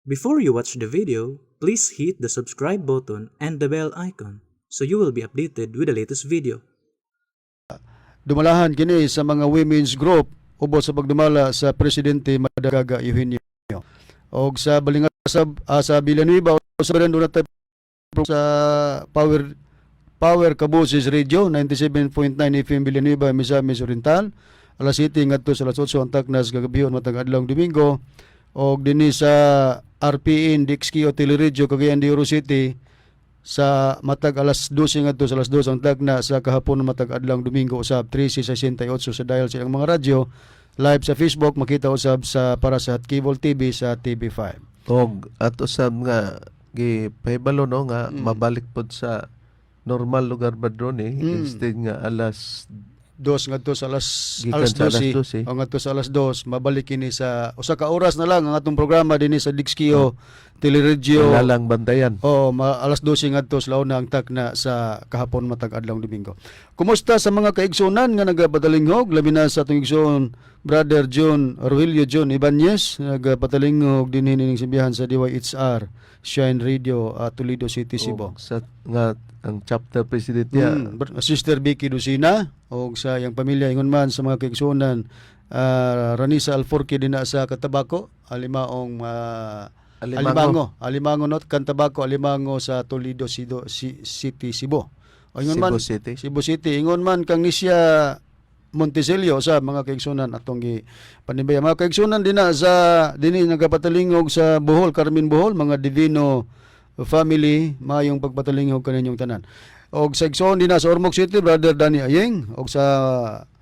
Before you watch the video, please hit the subscribe button and the bell icon so you will be updated with the latest video. Dumalahan kini sa mga women's group ubos sa pagdumala sa Presidente Madagaga Eugenio. Og sa Balingasab, sa Villanueva sa doon tayo sa Power Power Kaboses Radio 97.9 FM, Villanueva, Misamis Oriental, alas 7 ngadto sa alas 8 ang taknas gagabion matag adlaw Domingo, og dinhi sa RPN DXKO Teleradyo, Cagayan de Oro City, sa matag alas 12 ngadto sa alas 2 ang tagna sa kahapon matag adlaw Domingo usab, 1368 sa dial sa ilang mga radyo. Live sa Facebook makita usab sa para sa Cable TV sa TV5. Og ato sab nga gipahibalo, no, nga mabalik pod sa normal lugar ba drone eh, instead nga alas 2 ngadto sa alas gikan alas sa alas 12 12. O ngadto sa alas 2, mabalik kini sa usa ka oras na lang ang atong programa dinhi sa DXKO Teleradyo. Lalang bantayan. Oo, alas 12 ngadto sa launa ang takna sa kahapon matag adlaw Domingo. Kumusta sa mga kaigsunan nga nagapatalingog, labi na sa atong igsoon Brother John Rogelio John Ibanez, nagapatalingog dinhi nining simbihan sa DYHR Shine Radio, Toledo City, Cebu. Og sa nga ang chapter president niya, Sister Vicky Lucina og sa iyang pamilya, ingon man sa mga kaigsunan Ranisa Alforque dinha sa Katabako, Alimaong Alimango. Alimango, Alimango not Cantabaco, Alimango sa Toledo Sido, City, Cebu. O ingon man Cebu City. Cebu City, ingon man kang Nisya Montesilio sa mga kaigsunan atong gi panibaya. Mga kaigsunan dinha sa dinhi nagapatalingog sa Bohol, Carmen, Bohol, mga Divino family, maayong pagpatalingog kaninyong tanan. Og sa igsoon dinha sa Ormoc City, Brother Danny Ayeng, og sa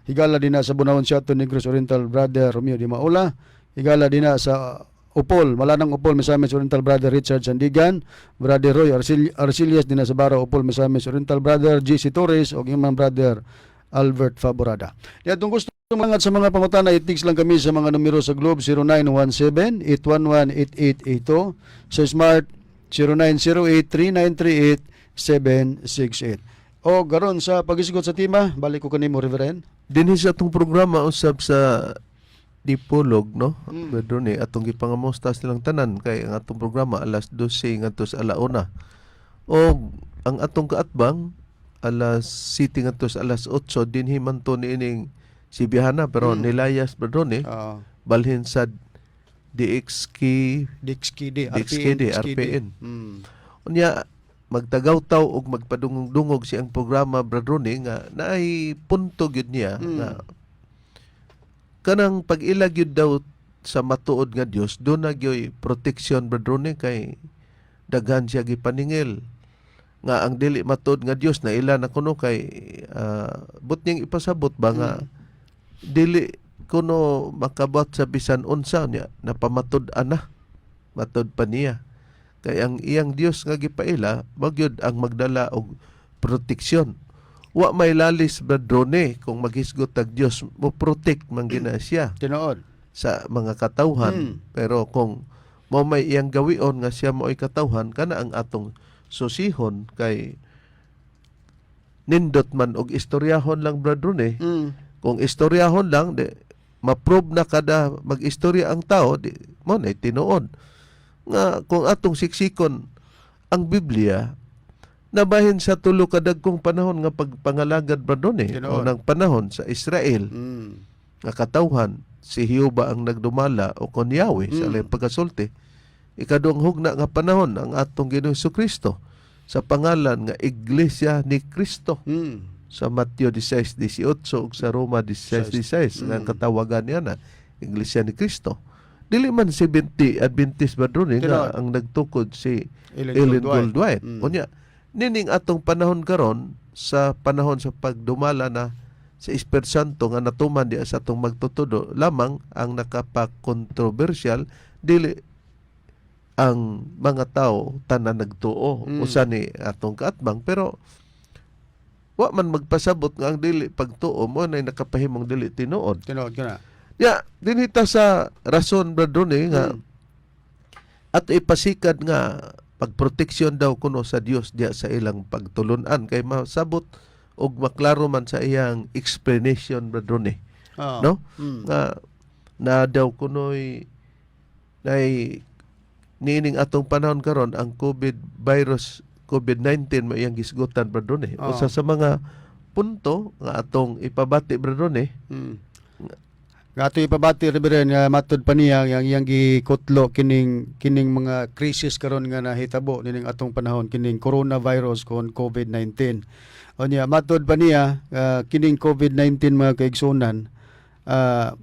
higala dinha sa Bunawan Siato, Negros Oriental, Brother Romeo Di Maula, higala dinha sa Upol, Malanang Upol, Misamis Oriental, Brother Richard Sandigan, Brother Roy Arcilias dinha sa Bara Upol, Misamis Oriental, Brother GC Torres og imong Brother Albert Faborada. Ya kung gusto mga sa mga pangutana, i-text lang kami sa mga numero sa Globe 0917-811-8882, sa Smart 0908-3938-768. O garon sa pagisgot sa tema, balik ko kanimo, Reverend. Dinhi sa atong programa usab sa Dipolog, no, Pedro, ni atong gipangamusta silang tanan kay ang atong programa alas 12 ngadto sa alauna og ang atong kaatbang alas 7 ngadto sa alas 8 dinhi man to niining Sibihana, pero nilayas ba doon eh balhin sa DXK. DXKD, DXKD, RPN. Unya magtagaw-taw og magpadungog-dungog siyang programa, Brad Ronnie, nga naay punto gyud niya nga kanang pag-ila gyud daw sa matuod nga Dios, do na gyoy protection, Brad Ronnie, kay daghan siya gipaningil nga ang dili matuod nga Dios na ila na kuno kay but niyang ipasabot ba nga dili kuno makabot sa bisan unsa niya napamatud-an na matud pa niya kay ang iyang Dios nga gipaila magyud ang magdala og proteksyon. Wa may lalis, Brad Ronnie, kung maghisgot tag Dios mo protect man gina siya Tinuod. sa mga katawhan, pero kung mo may iyang gawion nga siya mo'y katawhan, kana ang atong susihon kay nindot man og istoryahon lang, Brad Ronnie. Kung istoryahon lang di ma-prove na kada mag-istorya ang tao, di mo na tinuod nga kung atong siksikon ang Biblia, nabahin sa tulo ka dagkong panahon nga pagpangalagad, Brad Ronnie, Tinuod. o ng panahon sa Israel nga katawhan, si Jehova ang nagdumala o kon Yahweh sa laing pagkasulti. Ikaduhang hugna nga panahon, ang atong Ginoong Kristo sa pangalan nga Iglesia ni Kristo sa Mateo 16:18 ug sa Roma 16:16 nga ang katawagan niya na Iglesia ni Kristo. Dili man 70 Adventist ba doon eh, nga Tinuod. ang nagtukod si Ellen Ellen Gould Gould White. Unya nining atong panahon karon, sa panahon sa pagdumala na sa Espiritu Santo nga natuman diya sa atong magtutudo lamang, ang nakapa-controversial dili ang mga tao tanan nagtuo usa ni atong kaatbang, pero wa man magpasabot nga ang dili pagtuo mo na nakapahimong dili tinuod. Tinuod ka na. Ya, dinhi ta sa rason, Brad Ronnie, nga at ipasikad nga pagproteksyon daw kuno sa Dios diya sa ilang pagtulunan kay masabot og maklaro man sa iyang explanation, Brad Ronnie, no, nga na daw kunoy nay Niining atong panahon karon, ang COVID virus, COVID-19 mo iyang gisgutan, Brad Ronnie. Oo. Usa sa mga punto nga atong ipabati, Brad Ronnie. Nga ato ipabati, Reverend, nga matud pa niya ang iyang gikutlo kining kining mga krisis karon nga nahitabo nining atong panahon, kining coronavirus kon COVID-19. Unya matud pa niya kining COVID-19, mga kaigsunan,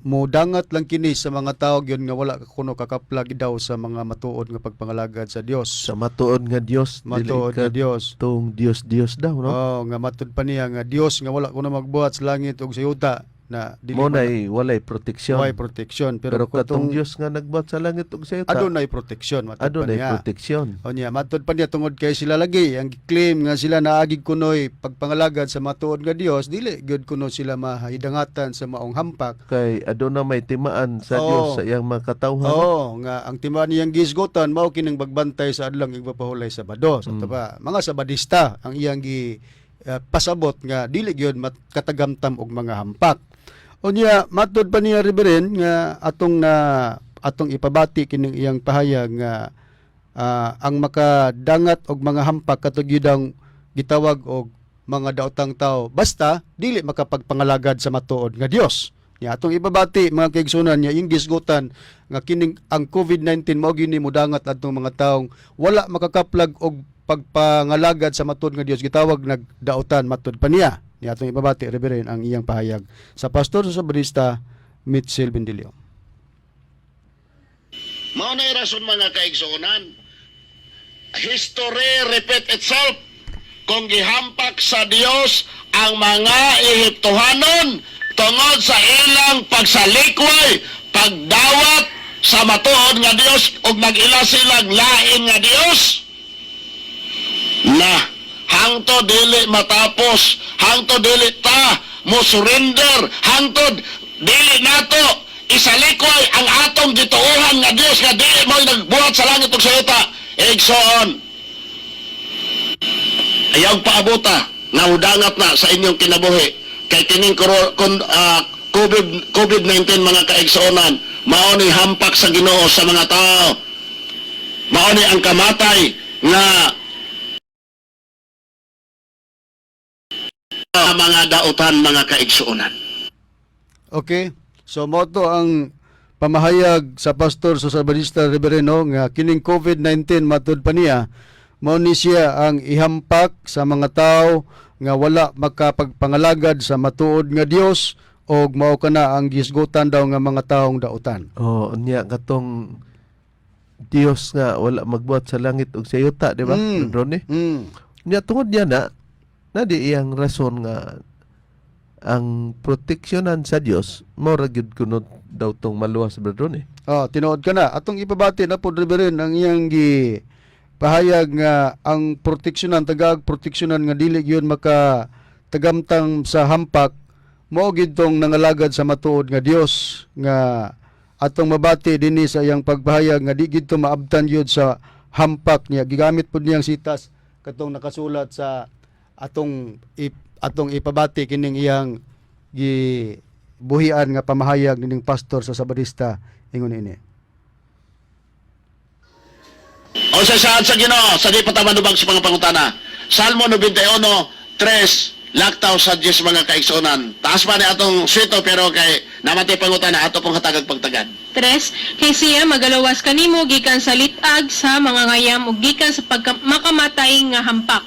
modangat lang kini sa mga tao gyud nga wala kuno kakaplag daw sa mga matuod nga pagpangalagad sa Dios. Sa matuod nga Dios, dili Matuod nga Dios. tong Dios Dios daw, no? Oh, nga matud pa niya nga Dios nga wala kuno magbuhat sa langit ug sa yuta na dili Mo man nay walay proteksyon. way protection, pero pero, katong katong Dios nga nagbuhat sa langit ug sa yuta, adunay protection, matud pa adunay niya. proteksyon. O niya, matud pa niya tungod kay sila lagi ang claim nga sila naagig kunoy pagpangalagad sa matuod nga Dios, dili gyud kuno sila mahidangatan sa maong hampak. Kay aduna may timaan sa Oo. Dios sa iyang mga katawhan. Oo, nga ang timaan niyang gisgutan mao kining bagbantay sa adlang igpapahulay Sabado. Sa ba, mga Sabadista ang iyang gi pasabot nga dili gyud katagamtam og mga hampak. Unya matud pa niya, Reverend, nga atong na atong ipabati kining iyang pahayag nga ang makadangat og mga hampak katong gyud ang gitawag og mga daotang tao basta dili makapagpangalagad sa matuod nga Dios. Nya atong ipabati, mga kaigsunan, nya iyang gisgutan nga kining ang COVID-19 mao gini modangat adtong mga taong wala makakaplag og pagpangalagad sa matuod nga Dios, gitawag nagdaotan, matud pa niya. Nya atong ipabati, Reverend, ang iyang pahayag sa pastor sa Sabadista Mitchell Bendilio. Mao na rason, mga kaigsuonan. History repeat itself. Kung gihampak sa Dios ang mga Ehiptohanon tungod sa ilang pagsalikway, pagdawat sa matuod nga Dios ug nag-ila silang lain nga Dios, na hangtod dili matapos, hangtod dili ta mo surrender, hangtod dili nato isalikway ang atong gituohan nga Dios nga dili mo'y nagbuhat sa langit ug sa yuta. Igsoon, ayaw paabuta nga hudangat na sa inyong kinabuhi kay kining COVID-19, mga kaigsuonan, mao ni hampak sa Ginoo sa mga tao, mao ni ang kamatay nga mga dautan, mga kaigsuonan. Okay. So mao to ang pamahayag sa pastor sa Sabadista, Reverendo, nga kining COVID-19, matud pa niya, mao ni siya ang ihampak sa mga tao nga wala makapagpangalagad sa matuod nga Dios og mao kana ang gisgutan daw nga mga taong dautan. Oh, unya katong Dios nga wala magbuhat sa langit ug sa yuta, di ba? Ronnie? Unya tungod niya na na di iyang rason nga ang proteksyonan sa Dios mao ra gyud kuno daw tong maluwas, Brad Ronnie. Oh, tinuod ka na. Atong ipabati na po, Reverend, ang iyang gi pahayag nga ang proteksyonan, tagaag proteksyonan nga dili gyud maka tagamtang sa hampak mao gyud tong nangalagad sa matuod nga Dios, nga atong mabati dinhi sa iyang pagpahayag nga di gyud to maabtan gyud sa hampak niya. Gigamit pud niyang sitas katong nakasulat sa atong ipabati kining iyang gi buhian nga pamahayag nining pastor sa Sabadista ingon ini. O sa saad sa Ginoo sa di pa ta manubag sa mga pangutana. Salmo 91:3 laktaw sa Diyos, mga kaigsuonan. Taas pa ni atong swito, pero kay namatay pangutana, ato pong hatagag pagtagad. Tres, kay siya magalawas kanimo gikan sa lit-ag sa mga ngayam ug gikan sa pagka makamatay nga hampak.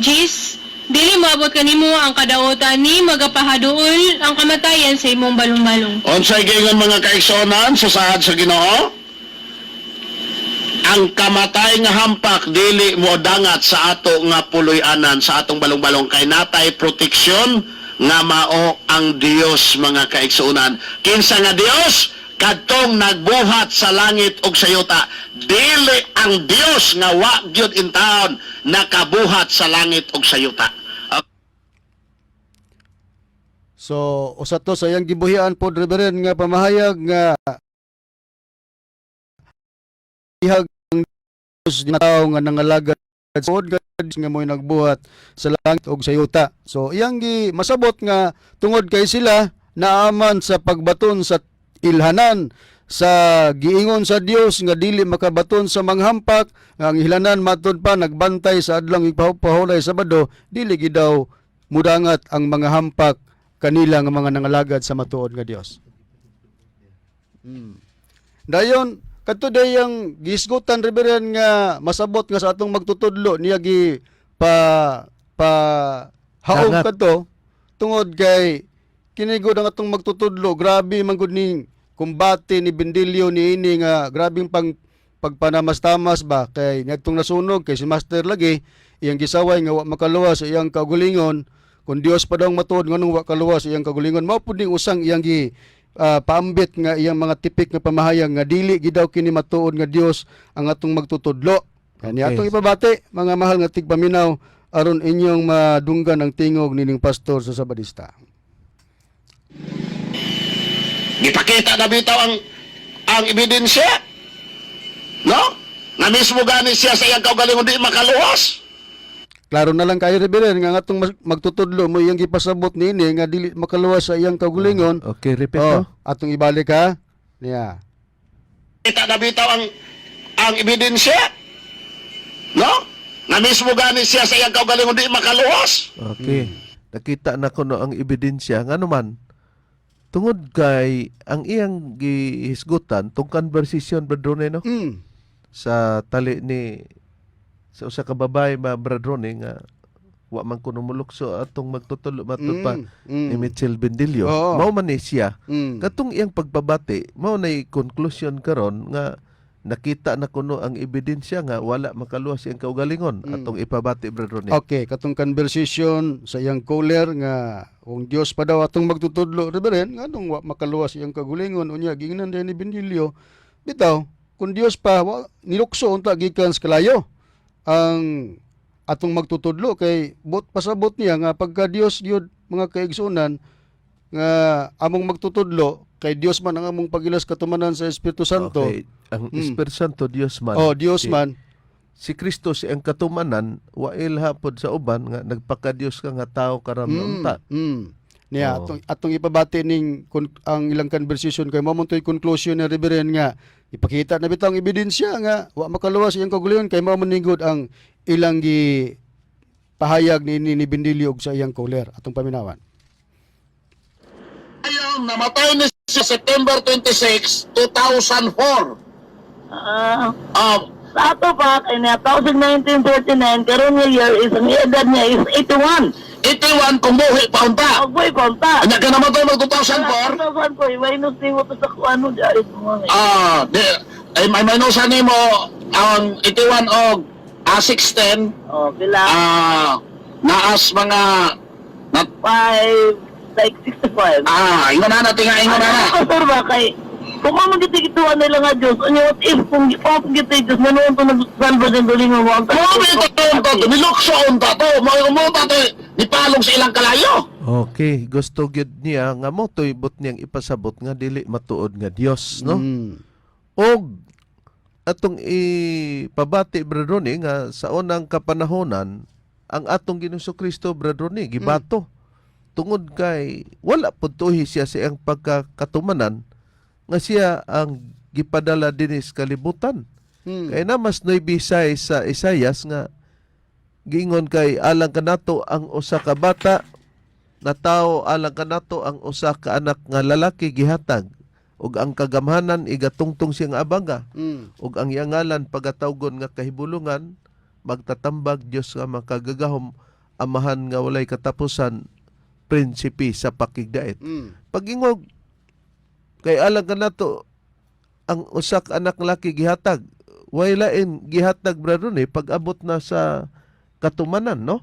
Jis, dili moabot kanimo ang kadautan ni magapahaduol ang kamatayan sa imong balong-balong. Unsay giingon, mga kaigsuonan, sa saad sa Ginoo? Ang kamatay nga hampak dili mo dangat sa ato nga puloy-anan, sa atong balong-balong, kay natay proteksyon nga mao ang Dios, mga kaigsuonan. Kinsa nga Dios? Kadtong nagbuhat sa langit ug sa yuta. Dili ang Dios nga wa gyud in taon nakabuhat sa langit ug sa yuta. So usa to sa iyang gibuhian po, Reverend, nga pamahayag nga ihag ang Dios nga tao nga nangalagad sa matuod nga Dios nga mo'y nagbuhat sa langit ug sa yuta. So iyang gi masabot nga tungod kay sila naaman sa pagbaton sa ilhanan. sa giingon sa Dios nga dili makabaton sa manghampak nga ang hilanan matud pa nagbantay sa adlong ipahulay Sabado, dili gid daw mudangat ang mga hampak kanila nga mga nangalagad sa matuod nga Dios. Dayon kadto dayang gihisgutan, Reverend, nga masabot nga sa atong magtutudlo niya gi pa pa haog Dangat. kadto tungod kay kini gud ang atong magtutudlo, grabe man gud ning kumbate ni Bendilio ni ini nga grabing pang pagpanamas-tamas ba kay niadtong nasunog kay si Master lagi iyang gisaway nga wa makaluwas sa iyang kaugalingon. Kung Dios pa daw ang matuod, nganong wa kaluwas sa iyang kaugalingon? Mao pud ning usang iyang gi paambit nga iyang mga tipik nga pamahayag nga dili gid daw kini matuod nga Dios ang atong magtutudlo. Kani atong ipabati, mga mahal nga tigpaminaw, aron inyong madunggan ang tingog nining pastor sa Sabadista. Gipakita na bitaw ang ebidensya. No? Na mismo gani siya sa iyang kaugalingon di makaluwas. Klaro na lang kayo, Reverend, nga ang atong magtutudlo mo iyang gipasabot niini nga dili makaluwas sa iyang kaugalingon. Okay, repeat Oh, no? atong ibalik ha. Niya. Kita na bitaw ang ebidensya. No? Na mismo gani siya sa iyang kaugalingon di makaluwas. Okay. Nakita na kuno ang ebidensya ngano man tungod kay ang iyang gihisgutan tong conversation, Brad Ronnie, no? Sa tali ni sa usa ka babae ba, Brad Ronnie, nga wa man kuno mulukso atong magtutulo matud pa ni Mitchell Bendilio. Mao man ni siya. Katong iyang pagpabati mao nay conclusion karon nga nakita na kuno ang ebidensya nga wala makaluwas iyang kaugalingon. Atong ipabati, Brad Ronnie. Okay, katong conversation sa iyang caller nga kung Dios pa daw atong magtutudlo, Reverend, nganong wa makaluwas iyang kagulingon? Unya gingnan din ni Bendilio, bitaw kung Dios pa wa, nilukso unta gikan sa kalayo ang atong magtutudlo kay bot pasabot niya nga pagka Dios gyud, mga kaigsunan, nga among magtutudlo kay Dios man ang among pagilas katumanan sa Espiritu Santo. Okay. Ang Espiritu Santo Dios man. Oh, Dios man. Si Kristo siyang katumanan, wa hapod sa uban nga nagpaka-Dios ka nga tao karon unta. Niya atong atong ipabati ning ang ilang conversation kay mao man to'y conclusion ni Reverend nga ipakita na bitaw ang ebidensya nga wa makaluwas iyang kaugalingon kay mao man ningod ang ilang gi pahayag ni Bendilio og sa iyang caller. Atong paminawan. Ayon, namatay ni siya September 26, 2004. Ah, Ah, sa ato pa, kay na 1939, karon nga year is, ang edad niya is 81. 81 kung buhi pa unta. Og boy, konta. Anya ka namatay mag 2004? 2004, minus ni mo to sa kuano di ay mga. Ah, di, ay may minusan nimo ang 81 og 610. Oh, pila? Naas mga na, 5, like 65. Ingon na natin nga ingon na na. Ano pastor ba kay kung mo gitigituan nila nga Diyos, ano what if kung off giti Diyos, na noon to nagsalba sa galing mo ang Mo bitaw unta to, nilukso unta to, mo mo ta to nipalong sa ilang kalayo. Okay, gusto gyud niya nga mo to'y but niyang ipasabot nga dili matuod nga Dios, no? Og atong ipabati, Brad Ronnie, nga sa unang kapanahonan ang atong Ginoong Kristo, Brad Ronnie, gibato tungod kay wala pud tuhi siya sa iyang pagkakatumanan nga siya ang gipadala dinhi sa kalibutan. Kay na mas 9:6 sa Isayas nga giingon kay alang kanato ang usa ka bata na tao, alang kanato ang usa ka anak nga lalaki gihatag, ug ang kagamhanan igatungtong siyang abaga, ug ang iyang ngalan pagatawgon nga Kahibulungan, Magtatambag, Dios nga Makagagahom, Amahan nga Walay Katapusan, Prinsipe sa Pakigdait. Pag-ingog kay alang kanato ang usa ka anak laki gihatag, way lain gihatag, brother, ni pag-abot na sa katumanan, no?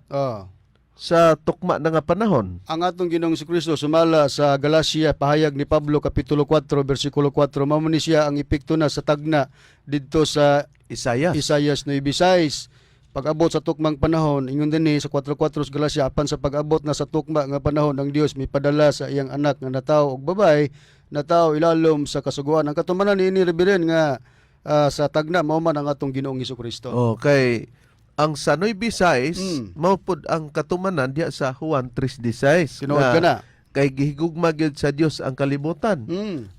Sa tukma na nga panahon. Ang atong Ginoong Kristo sumala sa Galacia, pahayag ni Pablo kapitulo 4 bersikulo 4, mao man ni siya ang epekto na sa tagna didto sa Isayas. Isayas 9:6. Pag-abot sa tukmang panahon, ingon dinhi sa 4:4 sa Galacia, apan sa pag-abot na sa tukma nga panahon, ang Dios mipadala sa iyang anak nga natawo og babae, natawo ilalom sa kasuguan. Ang katumanan niini, Reverend, nga sa tagna mao man ang atong Ginoong Kristo. Okay, ang sa 9:6 mao pud ang katumanan diha sa Juan 3:16. Tinuod ka na. Kay gihigugma gyud sa Dios ang kalibutan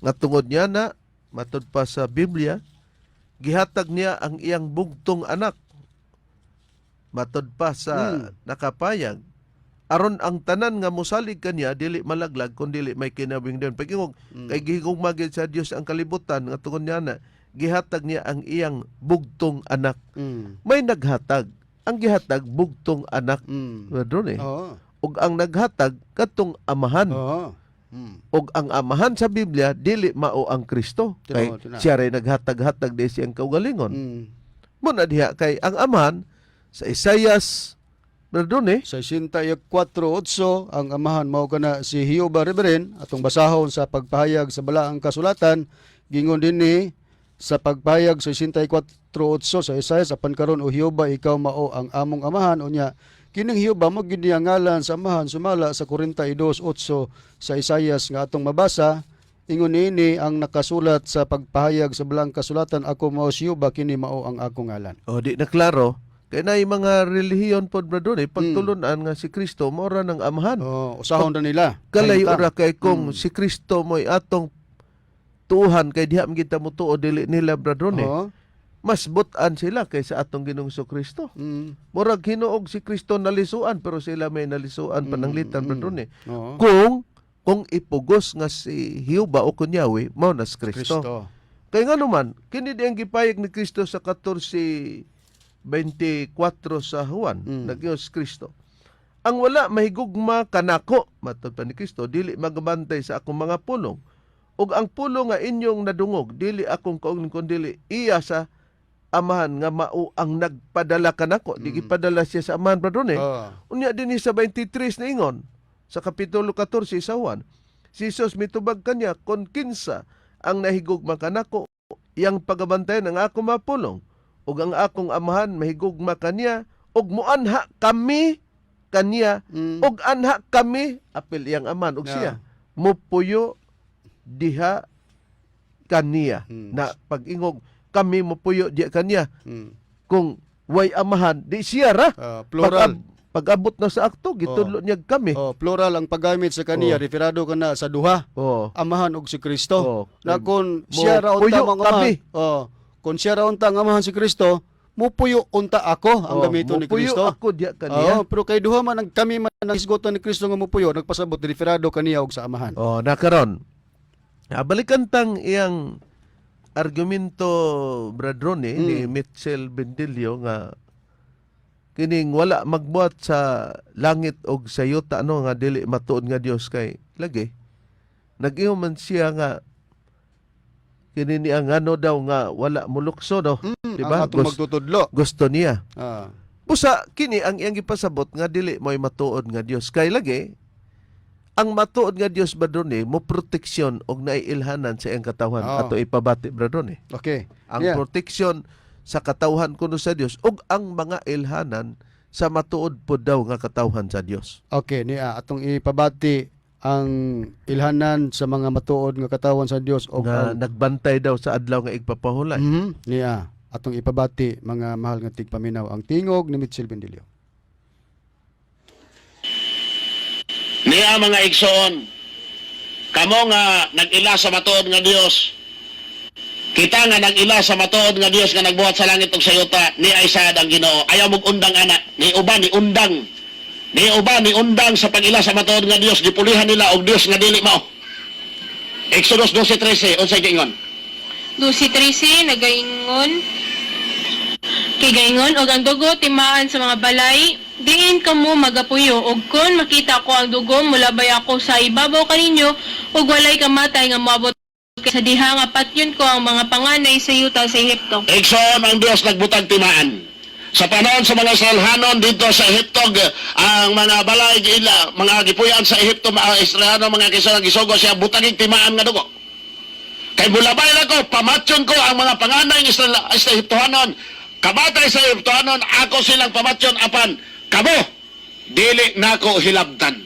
nga tungod niya na Matud pa sa Biblia, gihatag niya ang iyang bugtong anak. Matud pa sa nakapayag, aron ang tanan nga mosalig kaniya dili malaglag kun dili may kinabing din. Pag-ingog, kay gihigugma gyud sa Dios ang kalibutan nga tungod niya na gihatag niya ang iyang bugtong anak. May naghatag. Ang gihatag bugtong anak. Brother eh. Ug ang naghatag katong Amahan. Ug ang Amahan sa Biblia dili mao ang Kristo. Kay Tinuod, tinuod. siya ray naghatag-hatag di siyang kaugalingon. Mo na diha kay ang Amahan sa Isaias, Brother eh. Sa 64:8, ang Amahan mao kana si Jehova, Reverend. Atong basahon sa pagpahayag sa Balaang Kasulatan, gingon dinhi sa pagpahayag sa 64:8 sa Isaias, "Apan karon, o Jehova, ikaw mao ang among Amahan." Unya kining Jehova mo gid ang ngalan sa Amahan sumala sa 42:8 sa Isaias nga atong mabasa. Ingon niini ang nakasulat sa pagpahayag sa Balaang Kasulatan, "Ako mao si Jehova, kini mao ang akong ngalan." O di na klaro kay naay mga relihiyon pod, brother eh, pagtulunan nga si Kristo mao ra ng Amahan. Oh, usahon ra nila. Kalayo Kahimtang. ra kay kung si Kristo mo'y atong tuhan kay diha man kita motuo, dili nila, brother eh. Mas butan sila kaysa atong Ginoong Kristo. Murag hinuog si Kristo nalisuan pero sila may nalisuan pananglitan, brother eh. Kung ipugos nga si Jehova o kun Yahweh mao na si Kristo. Kristo. Kay nga naman, kini di ang gipayag ni Kristo sa 14:24 sa Juan, nag si Kristo. "Ang wala mahigugma kanako," matod pa ni Kristo, "dili magabantay sa akong mga pulong. Ug ang pulong nga inyong nadungog dili akong kaugalingon kundi iya sa Amahan nga mao ang nagpadala kanako." Di gipadala siya sa Amahan, brother eh. Unya din sa 23 na ingon sa kapitulo 14 sa Juan. Si Jesus mitubag kanya, "Kon kinsa ang nahigugma kanako, iyang pagabantayan ang akong mga pulong, ug ang akong Amahan mahigugma kaniya ug muanha kami kaniya ug anha kami," apil iyang Amahan ug siya, "mupuyo diha kaniya." Na pag-ingog kami mupuyo diha kaniya, kung way Amahan, di siya ra. Ah, plural. Pag-abot na sa akto, gitudlo niya kami. Oh, plural ang paggamit sa kaniya, referado kana sa duha. Amahan ug si Kristo. Na kung Mo siya ra unta puyo mong Amahan. kami. Oh, kung siya ra unta ang Amahan si Kristo, mupuyo unta ako ang gamiton ni Mupuyo Kristo. ako diha kaniya. Oh, pero kay duha man ang kami man ang hisgotan ni Kristo nga mupuyo, nagpasabot referado kaniya og sa Amahan. Oh, nakaron. Ah, balikan tang iyang argumento, Brad Ronnie, ni Mitchell Bendillo nga kining wala magbuhat sa langit og sa yuta, no, nga dili matuod nga Dios, kay lagi nag-ingon man siya nga kini niya ngano daw nga wala mulukso, no, di ba? Ang atong magtutudlo. Gusto niya. Busa kini ang iyang gipasabot nga dili mo'y matuod nga Dios, kay lagi ang matuod nga Dios, Brad Ronnie, mo proteksyon og naiilhanan sa iyang katawhan. Ato ipabati, Brad Ronnie. Ang proteksyon sa katawhan kuno sa Dios ug ang mga ilhanan sa matuod pod daw nga katawhan sa Dios. Okay, niya atong ipabati ang ilhanan sa mga matuod nga katawan sa Dios og Nga ang nagbantay daw sa adlaw nga igpapahulay. Niya atong ipabati, mga mahal nga tigpaminaw, ang tingog ni Mitchell Bendillo. Niya mga igsoon, kamo nga nag-ila sa matuod nga Dios, kita nga nag-ila sa matuod nga Dios nga nagbuhat sa langit ug sa yuta, ni ay sad ang Ginoo. Ayaw mog undang ana, ni uban ni undang. Ni uban ni undang sa pag-ila sa matuod nga Dios, gipulihan nila og Dios nga dili mao. Exodus 12:13, unsay giingon? 12:13 nagaingon kay gaingon, "Og ang dugo timaan sa mga balay diin kamo magapuyo, ug kon makita ko ang dugo, mulabay ako sa ibabaw kaninyo ug walay kamatay nga moabot sa diha nga patyon ko ang mga panganay sa yuta sa Ehipto." Igsoon, ang Dios nagbutag timaan. Sa panahon sa mga Israelhanon dito sa Ehipto, ang mga balay ila, mga gipuyan sa Ehipto, mga Israelhanon, mga kisang gisugo siya butanging timaan nga dugo. Kay mulabay na ko, pamatyon ko ang mga panganay ng Israel, sa Ehiptohanon. Kabatay sa Ehiptohanon, ako silang pamatyon apan kamo dili nako hilabtan.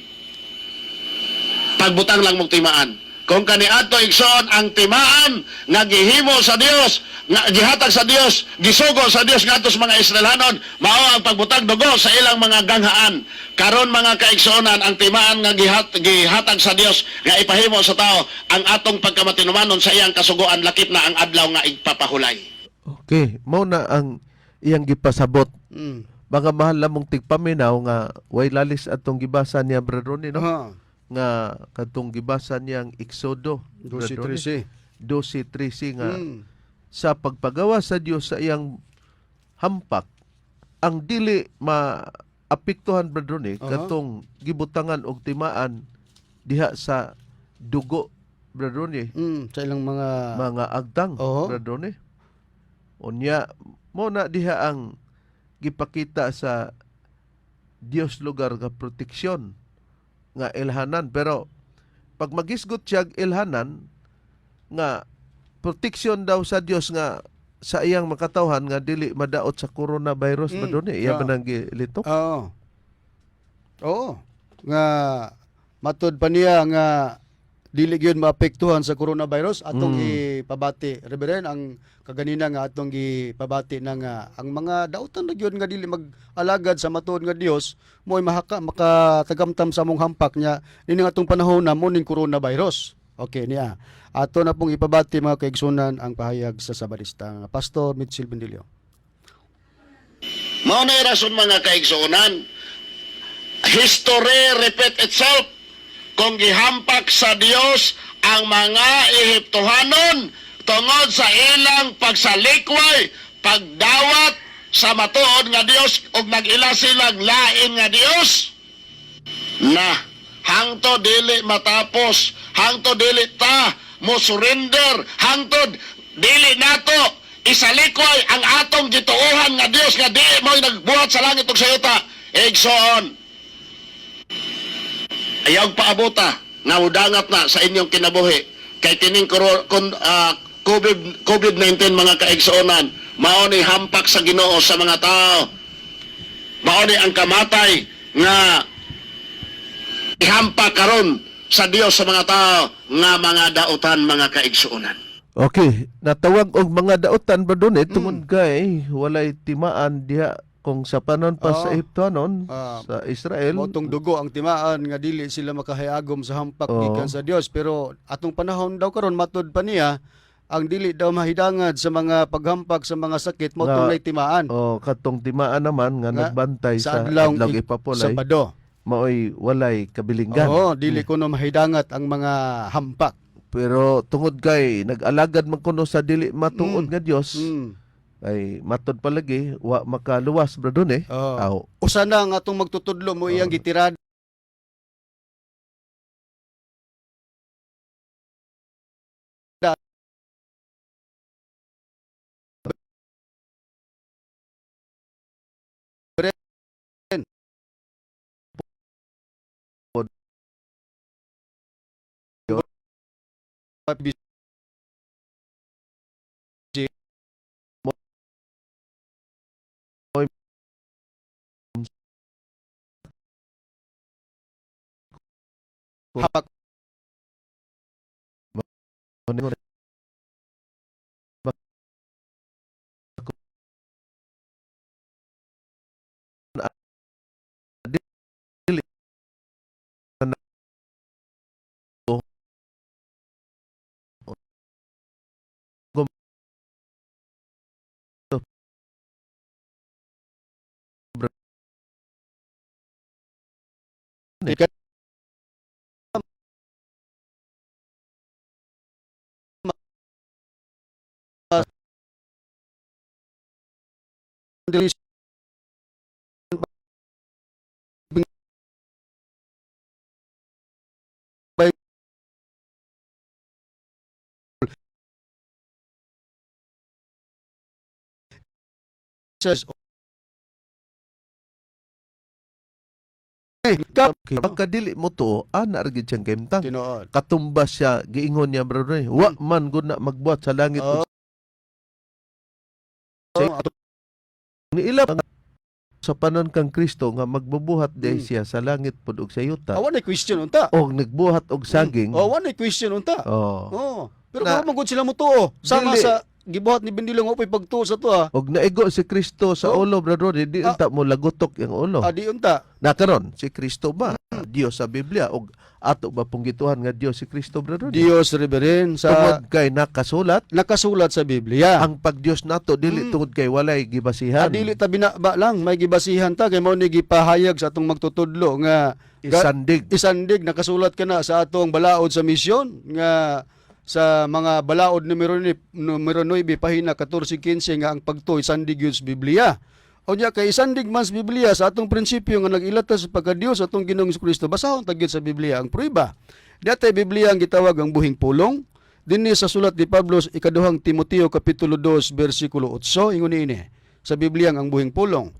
Pagbutang lang mong timaan. Kung kaniadto, igsoon, ang timaan nga gihimo sa Dios, nga gihatag sa Dios, gisugo sa Dios ngadto sa mga Israelhanon, mao ang pagbutang dugo sa ilang mga ganghaan. Karon, mga kaigsuonan, ang timaan nga gihatag sa Dios nga ipahimo sa tao ang atong pagkamatinumanon sa iyang kasuguan, lakip na ang adlaw nga igpapahulay. Okay, mao na ang iyang gipasabot. Mga mahal lamong tigpaminaw nga way lalis atong gibasa niya, Brad Ronnie, no? Aha. Nga katong gibasa niyang Exodo, Brad Ronnie. 12-13. 12:13 nga sa pagpagawa sa Dios sa iyang hampak, ang dili maapektuhan, Brad Ronnie, katong gibutangan og timaan diha sa dugo, Brad Ronnie, Sa ilang mga mga agtang, Brad Ronnie. Unya mo na diha ang gipakita sa Dios lugar nga proteksyon nga ilhanan, pero pag magisgot siya og ilhanan nga proteksyon daw sa Dios nga sa iyang makatawhan nga dili madaot sa coronavirus, ba doon iya ba nang gilitok? Oo. Nga matud pa niya nga dili gyud maapektuhan sa coronavirus. Atong ipabati, Reverend, ang kaganina nga atong gipabati na nga ang mga dautan na gyud nga dili mag-alagad sa matuod nga Dios mo'y mahaka makatagamtam sa among hampak niya nini atong panahon na mo ning coronavirus. Okay niya. Ato na pong ipabati, mga kaigsunan, ang pahayag sa Sabadista nga Pastor Mitchell Bendilio. Mao na rason, mga kaigsuonan. History repeat itself. Kung gihampak sa Dios ang mga Ehiptohanon tungod sa ilang pagsalikway, pagdawat sa matuod nga Dios ug nag-ila silang lain nga Dios, na hangto dili matapos, hangto dili ta mo surrender, hangtod dili nato isalikway ang atong gituohan nga Dios nga di mo'y nagbuhat sa langit ug sa yuta. Igsoon, ayaw paabuta nga mudangat na sa inyong kinabuhi kay kining COVID-19, mga kaigsuonan, mao ni hampak sa Ginoo sa mga tao. Mao ni ang kamatay nga ihampak karon sa Dios sa mga tao nga mga dautan, mga kaigsuonan. Okay, natawag og mga dautan ba doon eh, tungod kay walay timaan diha kung sa panon pa sa Ehiptohanon, sa Israel. Mao tong dugo ang timaan nga dili sila makahayagom sa hampak gikan sa Dios, pero atong panahon daw karon, matud pa niya, ang dili daw mahidangad sa mga paghampak sa mga sakit mao tong Nga, nay timaan oh, katong timaan naman nga nga nagbantay sa sa adlaw adlaw ipapulay, Sabado. Maoy walay kabilinggan. Oo, dili kuno mahidangat ang mga hampak. Pero tungod kay nag-alagad man kuno sa dili matuod nga Dios, ay matod palagi wa makaluwas, bro dun eh. Oo. Aw. Usa na ang atong magtutudlo mo iyang gitirada hapak. Dili Bible says eh, kap Pagka dili mo to, ana ra gid siyang kahimtang. Tinuod. Katumbas siya giingon niya, bro dun eh. Wa man gud na magbuhat sa langit ug ni ila Sa panon kang Kristo nga magbubuhat diay siya sa langit pud ug sa yuta. Ah, wa na question unta. Og nagbuhat og saging. Oh, wa na question unta. Oh. Oh. Pero kung man gud sila motuo, sama Dili. sa gibuhat ni Bendilong nga upoy pagtuo sa to ah. Og naigo si Kristo sa ulo, Brad Ronnie, di unta mo lagutok ang ulo. Ah, di unta. Na karon si Kristo ba Dios sa Biblia og ato ba pong gituhan nga Dios si Kristo, Brad Ronnie? Dios, Reverend, sa Tungod kay nakasulat nakasulat sa Biblia. ang pagdios nato, dili tungod kay walay gibasihan. Ah, dili ta binaba lang, may gibasihan ta kay mao ni gipahayag sa atong magtutudlo nga Isandig. Isandig, nakasulat ka na sa atong balaod sa misyon nga sa mga balaod numero 9 pahina 14 15 nga ang pagtuo isandig yun sa Biblia. Unya kay isandig man sa Biblia sa atong prinsipyo nga nag-ilata sa pagka-Dios atong Ginoong Kristo, basahon ta gyud sa Biblia ang prueba. Dati Biblia ang gitawag ang buhing pulong. Dinhi sa sulat ni Pablo sa ikaduhang Timoteo kapitulo 2 bersikulo 8, ingon niini sa Biblia ang buhing pulong.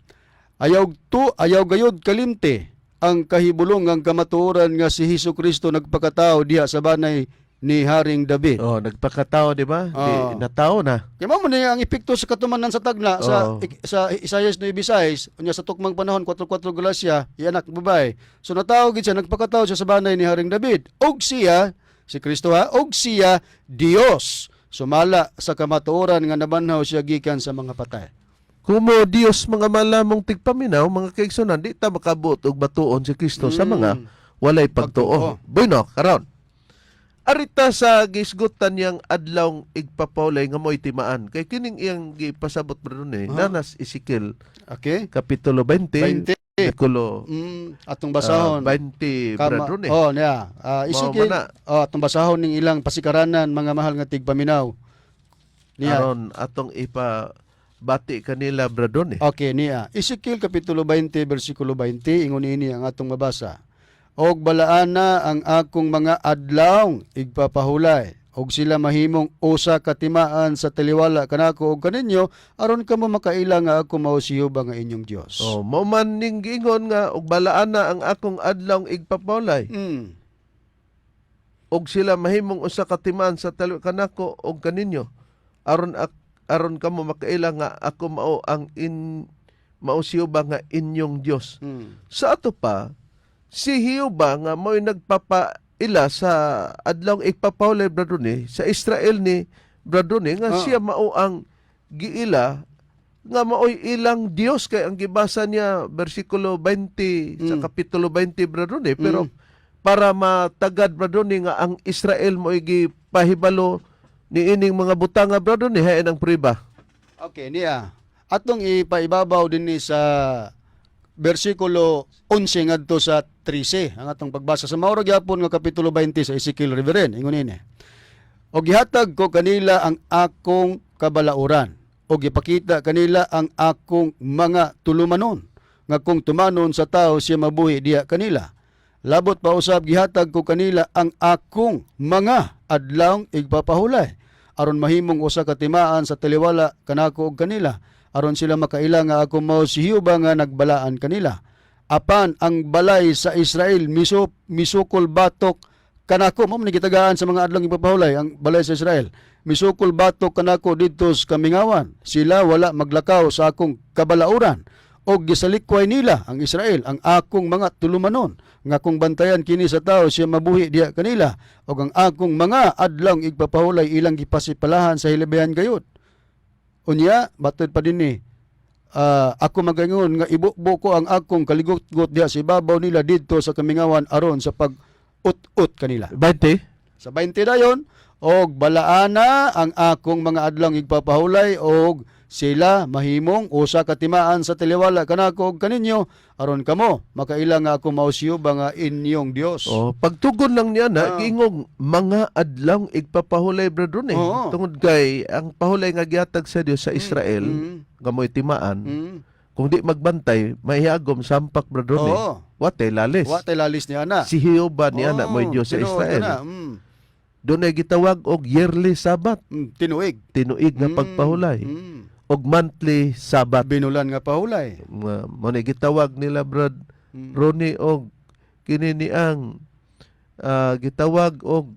Ayaw tu ayaw gayod kalimte ang kahibulong ang kamatuoran nga si Hesus Kristo nagpakatao diha sa banay ni Haring David. Oh, nagpakatao, di ba? Di, natao na. Kaya mao man ni ang epekto sa katumanan sa tagna sa sa Isaias 9:6, unya sa tukmang panahon 4:4 Galacia, ianak babae. So natao gid siya, nagpakatao siya sa banay ni Haring David. Og siya si Kristo ha, og siya Dios sumala sa kamatuoran nga nabanhaw siya gikan sa mga patay. Kumo Dios, mga malamong tigpaminaw, mga kaigsunan, di ta makabuot og batuon si Kristo sa mga walay pagtuo. Pagtuo. Bueno, karon. Arita sa gisgutan niyang adlawng igpapaulay nga mo'y timaan. Kay kining iyang gipasabot, bro, ni nanas Ezekiel kapitulo 20, 20. bersikulo Atong basahon. 20, Kama, brother, oh, niya. Ah, Mao Ezekiel, man na. oh, atong basahon ning ilang pasikaranan, mga mahal nga tigpaminaw. Niya. Aron atong ipabati kanila, brother, ni. Okay, niya. Ezekiel kapitulo 20 bersikulo 20, ingon ini ang atong mabasa. Og balaan na ang akong mga adlaw igpapahulay og sila mahimong usa ka timaan sa taliwala kanako og kaninyo aron kamo makaila nga ako mao si Jehova nga inyong Dios. Oh, mao man ning giingon nga og balaan na ang akong adlawng igpapawlay og sila mahimong usa ka timaan sa tali kanako og kaninyo aron kamo makaila nga ako mao ang in mao si Jehova nga inyong Dios. Sa ato pa si Jehova nga mo'y nagpapaila sa adlawng igpapawlay, brother, ni sa Israel ni, brother, ni nga siya mao ang giila nga maoy ilang Dios kay ang gibasa niya bersikulo 20 sa kapitulo 20, brother, ni, pero para matagad, brother, ni nga ang Israel mo'y gipahibalo ni ining mga butanga, brother, ni hain ang prueba. Okay, niya. Atong ipaibabaw din ni sa bersikulo 11 ngadto sa 13 ang atong pagbasa sa mauro gyapon nga kapitulo 20 sa Ezekiel, Reverend, ingon ini. Og gihatag ko kanila ang akong kabalauran og gipakita kanila ang akong mga tulumanon nga kung tumanon sa tao siya mabuhi diha kanila. Labot pa usab gihatag ko kanila ang akong mga adlawng igpapahulay aron mahimong usa ka timaan sa taliwala kanako og kanila aron sila makaila nga ako mao si Jehova nga nagbalaan kanila. Apan ang balay sa Israel misukol batok kanako. Mao man ni gitagaan sa mga adlawng ipapahulay ang balay sa Israel. Misukol batok kanako didto sa kamingawan. Sila wala maglakaw sa akong kabalauran og gisalikway nila ang Israel ang akong mga tulumanon nga kung bantayan kini sa tao siya mabuhi diha kanila og ang akong mga adlawng igpapahulay ilang gipasipalahan sa hilabihan gayud. Unya matod pa dinhi, ako magaingon nga ibubo ko ang akong kaligutgot diha sa ibabaw nila didto sa kamingawan aron sa pag ut-ut kanila. 20. Sa 20 dayon, og balaana ang akong mga adlawng igpapahulay og sila mahimong usa ka timaan sa taliwala kanako og kaninyo aron kamo makaila nga ako mao si Jehova nga inyong Dios. Oh, pagtugon lang niya na giingong mga adlawng igpapahulay, brother, ni. Tungod kay ang pahulay nga gihatag sa Dios sa Israel nga mo'y timaan, kung di magbantay mahihagom sampak, brother, ni. Wa tay lalis. Wa tay lalis niya ana. Si Jehova ni ana mo'y Dios sa Tinuod Israel. na. Doon ay gitawag og yearly Sabbath, Tinuig. Tinuig nga pagpahulay og monthly Sabbath. Binulan nga pahulay. Nga mo ni gitawag nila, Brad Ronnie, og kini ni ang gitawag og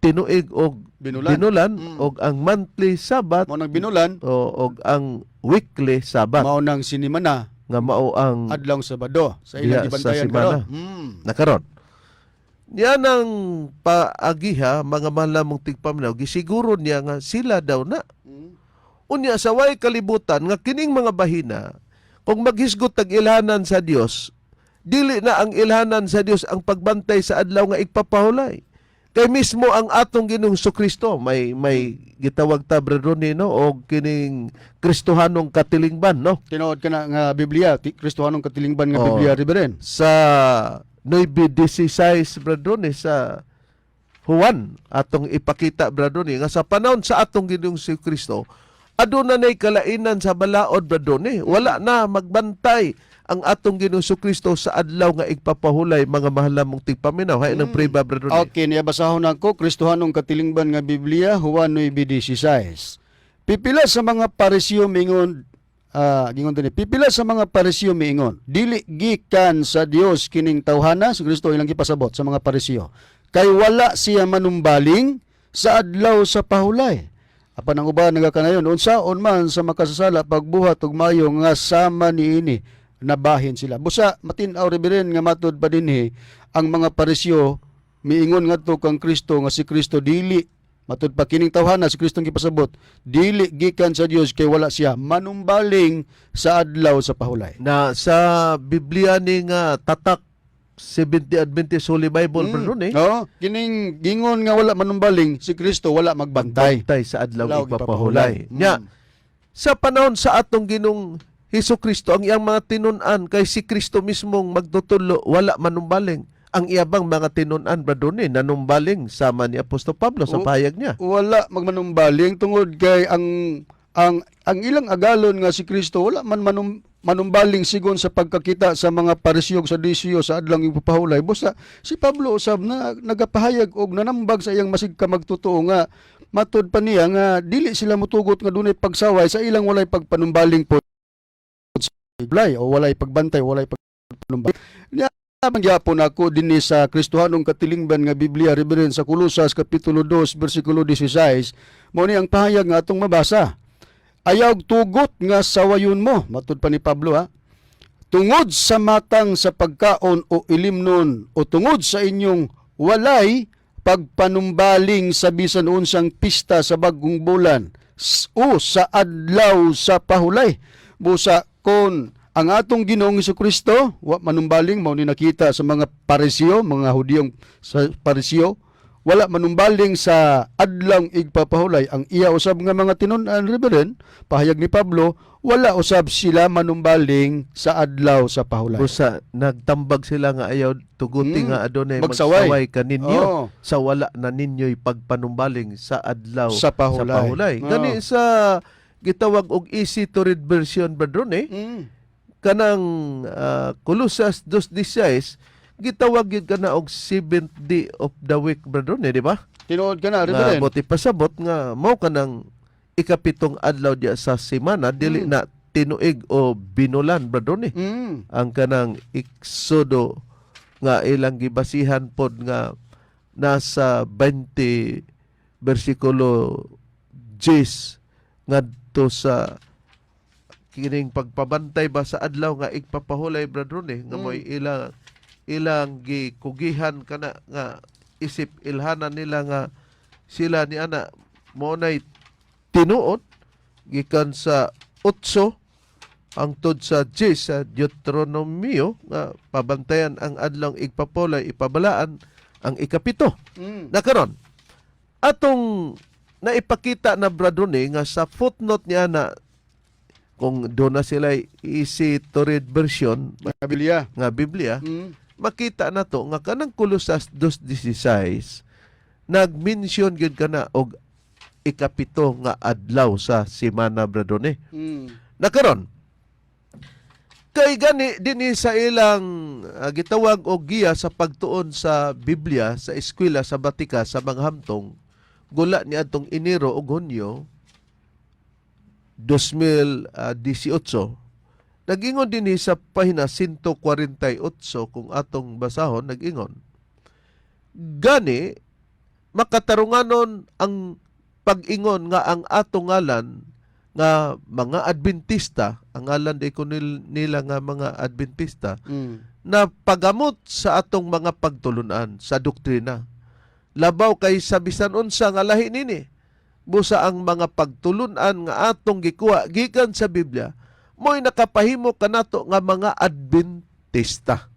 tinuig og Binulan. Binulan og ang monthly Sabbath Mao nang binulan, o og ang weekly Sabbath. Mao nang sinimana. Nga mao ang Adlong Sabado sa ilang Diha sa gibantayan simana. karon. Nakaron. Niya nang paagiha, mga mahal mong tigpaminaw, gisiguro niya nga sila daw na. Unya sa way kalibutan nga kining mga bahina, kung maghisgot tag ilhanan sa Dios, dili na ang ilhanan sa Dios ang pagbantay sa adlaw nga igpapahulay. Kay mismo ang atong Ginoong Kristo may gitawag ta, Brother Ronnie, no, og kining Kristohanong katilingban, no? Tinuod ka na nga Biblia, Kristohanong katilingban nga Oo. Biblia, Reverend. Sa 9:16, Brother Ronnie, sa Juan, atong ipakita, Brother Ronnie, nga sa panahon sa atong Ginoong si Kristo, aduna nay kalainan sa balaod, Brother Ronnie. Wala na magbantay ang atong Ginoong Kristo sa adlaw nga igpapahulay, mga mahal namong tigpaminaw. Hay ng priba, Brother Ronnie. Okay, niya basahon ako, Kristohanong katilingban nga Biblia, Juan 9:16. Pipila sa mga Pariseo mingon, gingon dinhi, pipila sa mga Pariseo miingon, "Dili gikan sa Dios kining tawhana," si Kristo ilang gipasabot sa mga Pariseo, "kay wala siya manumbaling sa adlaw sa pahulay." Apan ang uban nagakanayon, "Unsaon man sa makasasala pagbuhat og maayo nga sama niini?" Nabahin sila. Busa matin-aw, Reverend, nga matud pa dinhi ang mga Pariseo miingon ngadto kang Kristo nga si Kristo dili, matud pa kining tawhana, si Kristo ang gipasabot, dili gikan sa Dios kay wala siya manumbaling sa adlaw sa pahulay. Na sa Biblia ni nga tatak 70 Adventist Holy Bible, Brother Ronnie. Oo, kining gingon nga wala manumbaling si Kristo, wala magbantay. Bantay sa adlaw Adlaw igpapahulay. igpapahulay. Nya, sa panahon sa atong Ginoong Hesus Kristo, ang iyang mga tinun-an, kay si Kristo mismong magtutudlo, wala manumbaling. Ang iyabang mga tinun-an, Brother Ronnie, nanumbaling sama ni Apostol Pablo sa pahayag niya. Wala magmanumbaling tungod kay ang ilang agalon nga si Kristo wala man manumbaling sigon sa pagkakita sa mga Pariseo ug Saduseo sa adlang ipapahulay. Busa si Pablo usab na nagapahayag og nanambag sa iyang masig ka magtotoo nga matud pa niya nga dili sila motugot nga dunay pagsaway sa ilang walay pagpanumbaling po sa o walay pagbantay, walay pagpanumbaling. Niya mangyapon ako dinhi sa Kristohanong katilingban nga Biblia, Reverend, sa Kolosas kapitulo 2 bersikulo 16, mao ni ang pahayag nga atong mabasa. "Ayaw tugot nga sawayon mo," matud pa ni Pablo ha, "tungod sa matang sa pagkaon o ilimnon o tungod sa inyong walay pagpanumbaling sa bisan unsang pista sa bagong bulan o sa adlaw sa pahulay." Busa kon ang atong Ginoong Kristo wa manumbaling, mao ni nakita sa mga Pariseo, mga Hudiyong sa Pariseo, wala manumbaling sa adlawng igpapahulay, ang iya usab nga mga tinun-an, Reverend, pahayag ni Pablo, wala usab sila manumbaling sa adlaw sa pahulay. Busa nagtambag sila nga ayaw tuguti nga adunay magsaway. Magsaway kaninyo Oo. sa wala na ninyo'y pagpanumbaling sa adlaw sa pahulay. Sa pahulay. Oo. Gani sa gitawag og easy to read version, Brother Ronnie, kanang Colosas 2:16, gitawag gyud kana og seventh day of the week, Brother Ronnie, di ba? Tinuod ka na, Nga Reverend. buti pasabot nga mao kanang ikapitong adlaw diya sa semana, dili na tinuig o binulan, Brother Ronnie. Ang kanang Exodo nga ilang gibasihan pod nga nasa 20 bersikulo 10 ngadto sa kining pagpabantay ba sa adlaw nga igpapahulay, Brother Ronnie, nga mo'y ilang ilang gikugihan kana nga isip ilhanan nila nga sila ni ana mo nay tinuod gikan sa 8 hangtod sa 10 sa Deuteronomio nga pabantayan ang adlawng igpapulay, ipabalaan ang ikapito. Na karon atong naipakita na, Brother Ronnie, nga sa footnote niya na kung doon na sila easy to read version Nga Biblia. Nga Biblia, makita na to nga kanang Kolosas 2:16 nag-mention gyud kana og ikapito nga adlaw sa semana, Brother Ronnie. Na karon kay gani dinhi sa ilang gitawag og giya sa pagtuon sa Biblia sa eskwela sa Batika sa mga hamtong gula ni adtong Enero ug Hunyo 2018, nagingon dinhi sa pahina 148, kung atong basahon, nagingon gani makatarunganon ang pag-ingon nga ang atong ngalan Nga mga Adventista, ang ngalan di ko nila nga mga Adventista, na pagamot sa atong mga pagtulunan sa doktrina. Labaw kay sa bisan unsa nga lahi nini. Busa ang mga pagtulunan nga atong gikuha gikan sa Biblia mo'y nakapahimo kanato nga mga Adventista.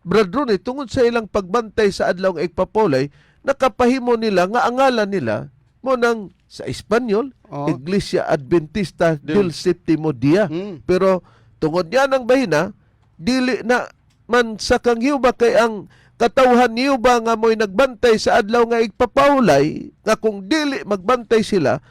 Brad Ronnie, tungod sa ilang pagbantay sa adlaw nga igpapulay, nakapahimo nila nga ang ngalan nila mo nang sa Espanyol, Iglesia Adventista del Séptimo Día. Pero tungod niya ng bahina, dili na man sa kang Jehova kay ang katawhan ni Jehova nga mo'y nagbantay sa adlaw nga igpapawlay, nga kung dili magbantay sila,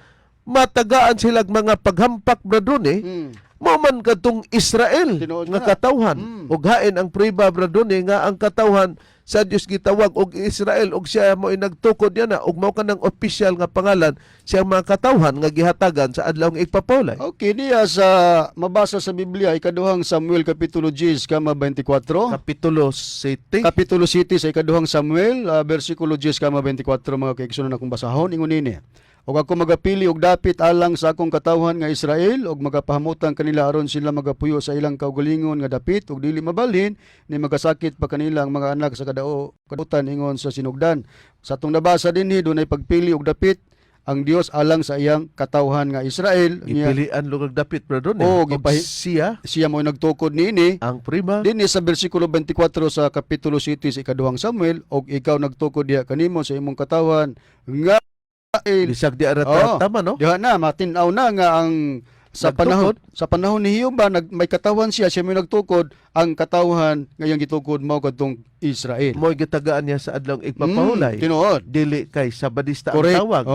matagaan sila mga paghampak, Brad Ronnie, mo man kadtong Israel Tinuod nga na. katawhan. Ug hain ang prueba, Brad Ronnie, nga ang katawhan sa Dios gitawag og Israel og siya mo'y nagtukod niya na ug mao kanang opisyal nga pangalan siyang mga katawhan nga gihatagan sa adlaw nga igpapawlay. Okay, diya sa mabasa sa Biblia, ikaduhang Samuel Kapitulo 10, kama 24. Kapitulo 7. Kapitulo 7 sa ikaduhang Samuel, versikulo 10 kama 24, mga kaigsunan, akong basahon ingon nini. "Og ako magapili og dapit alang sa akong katawhan nga Israel og magapahamutan kanila aron sila magapuyo sa ilang kaugalingon nga dapit ug dili mabalhin ni magasakit pa kanila ang mga anak sa kadao kadautan," ingon sa sinugdan. Sa atong nabasa dinhi, dunay pagpili og dapit ang Dios alang sa iyang katawhan nga Israel. Niya, Gipilian lugar dapit, Brad Ronnie. Oo, Og siya siya mo nagtukod niini. ang prima. Dinhi sa versikulo 24 sa kapitulo 7 sa ikaduhang Samuel, "Og ikaw nagtukod diha kanimo sa imong katawan nga Israel." Bisag di ara tama, no? Diha na matin-aw na nga ang sa Nagtukod. panahon ni Jehova may katawan siya, siya may nagtukod ang katawhan ngayong gitukod mao kadtong Israel. Mo'y gitagaan niya sa adlaw igpapahulay. Tinuod. Dili kay Sabadista ang tawag.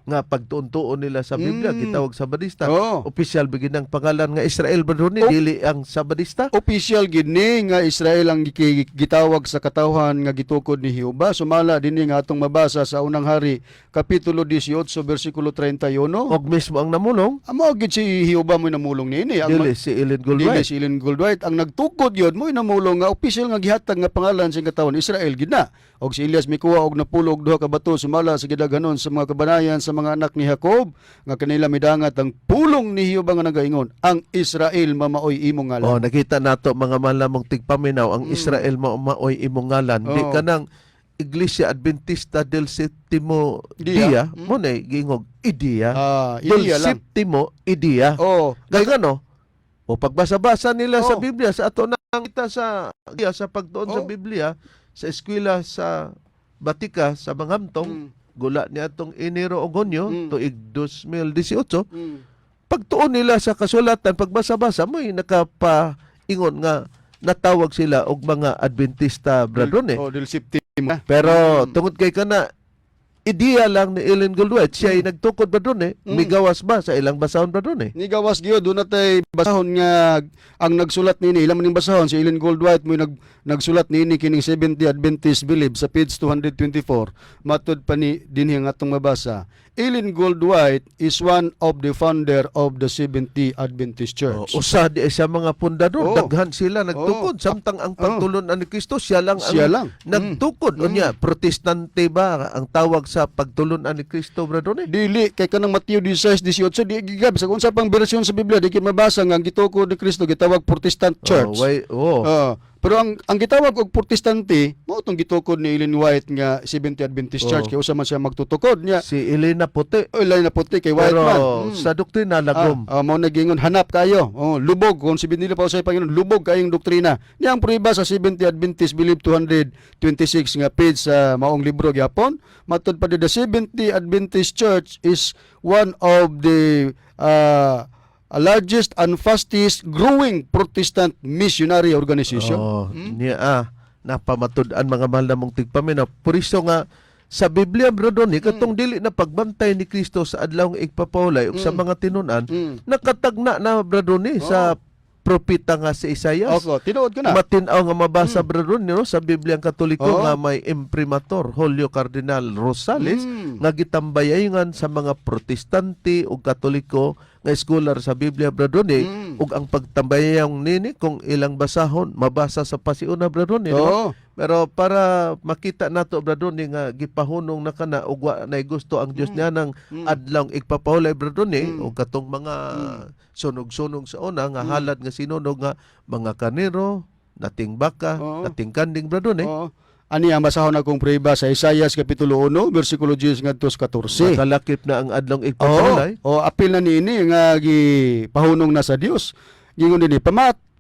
Nga pagtuon-tuon nila sa Biblia, gitawag Sabadista. Opisyal bigin ang pangalan nga Israel, Brad Ronnie, dili ang Sabadista. Official gid ni nga Israel ang gitawag sa katawhan nga gitukod ni Jehova. Sumala dinhi nga atong mabasa sa Unang Hari kapitulo 18 bersikulo 31. Og mismo ang namulong, Amo gid si Jehova mo namulong niini. Ang dili si Ellen dili Goldwhite. si Ellen Goldwhite ang nagtukod yun mo namulong nga official nga gihatag nga pangalan sa katawan Israel gid na. Og si Elias mikuha og napulo og duha ka bato sumala sa gidaghanon sa mga kabanayan sa mga anak ni Jacob nga kanila midangat ang pulong ni Jehova nga nagaingon, "Ang Israel mamaoy imong ngalan." Oh, nakita nato, mga malamong tigpaminaw, ang Israel mao maoy imong ngalan. Di kanang Iglesia Adventista del Septimo Dia. Dia, mo na giingog Idea. Del Iya lang. Septimo Idea. Kay ngano? O pagbasa-basa nila sa Biblia sa ato nang kita sa iya, sa pagtuon sa Biblia sa eskwela sa Batika sa Manghamtong, gula ni atong Enero o Hunyo tuig 2018, pagtuon nila sa kasulatan, pagbasa-basa, mo'y nakapaingon nga natawag sila og mga Adventista, Brad Ronnie. Oh, del Septimo. Pero tungod kay kana ideya lang ni Ellen Goldwhite, siya ay nagtukod, Brad Ronnie, migawas ba sa ilang basahon, Brad Ronnie? Ni gawas gyud, doon natay basahon nga ang nagsulat niini ilang maning basahon. Si Ellen Goldwhite mo nagsulat niini kining 70 Adventist Belief sa page 224. Matud pa ni dinhi ang atong mabasa, Ellen Goldwhite is one of the founder of the 70 Adventist Church. Oh, usa di sa mga pundador, daghan sila nagtukod samtang ang pagtulon ni Kristo siya lang ang Siya lang. Nagtukod. Unya, Protestante ba ang tawag sa pagtulon ni Kristo, Brad Ronnie? Dili kay kanang Mateo 16:18 di gigab sa kung sa pang bersyon sa Biblia di kid mabasa nga ang gitukod ni Kristo gitawag Protestant Church. Oh, why, oh. Pero ang gitawag og Protestante mao tong gitukod ni Ellen White nga Seventh Adventist Church kay usa man siya magtutukod niya. Si Elena Puti. Oy, lain na puti kay White Pero man. Sa doktrina lagom. Mao nagingon hanap kayo. Oh, lubog kung si binili pa sa Panginoon, lubog kayong doktrina. Niya ang prueba sa 70 Adventist Belief 226 nga page sa maong libro gyapon. Matud pa di, the 70 Adventist Church is one of the largest and fastest growing Protestant missionary organization. Oh, niya napamatud-an, mga mahal na mong tigpaminaw. Puriso nga sa Biblia, bro Donnie, katong dili na pagbantay ni Kristo sa adlaw nga igpapawlay ug sa mga tinun-an, nakatagna na, bro Donnie, sa propeta nga si Isaias. Oko, tinuod ko na. Matin-aw nga mabasa, bro Donnie, no, sa Biblia ang Katoliko nga may imprimatur Julio Cardinal Rosales nga gitambayangan sa mga Protestante ug Katoliko nga scholar sa Biblia, bro Donnie, ug ang pagtambayang nini kung ilang basahon mabasa sa pasiuna, bro Donnie, di ba? Oo. Pero para makita nato, Brad Ronnie, nga gipahunong na kana ug wa nay gusto ang Dios niya ng adlaw igpapahulay, Brad Ronnie, og katong mga sunog-sunog sa una nga halad nga sinunog nga mga karnero, nating baka, nating kanding, Brad Ronnie. Oo. Ani ang basahon akong prueba sa Isaias kapitulo 1 bersikulo 10 ngadto sa 14. Makalakip na ang adlaw igpapahulay. Oo, oh, apil na niini nga gipahunong na sa Dios. Gingon dinhi,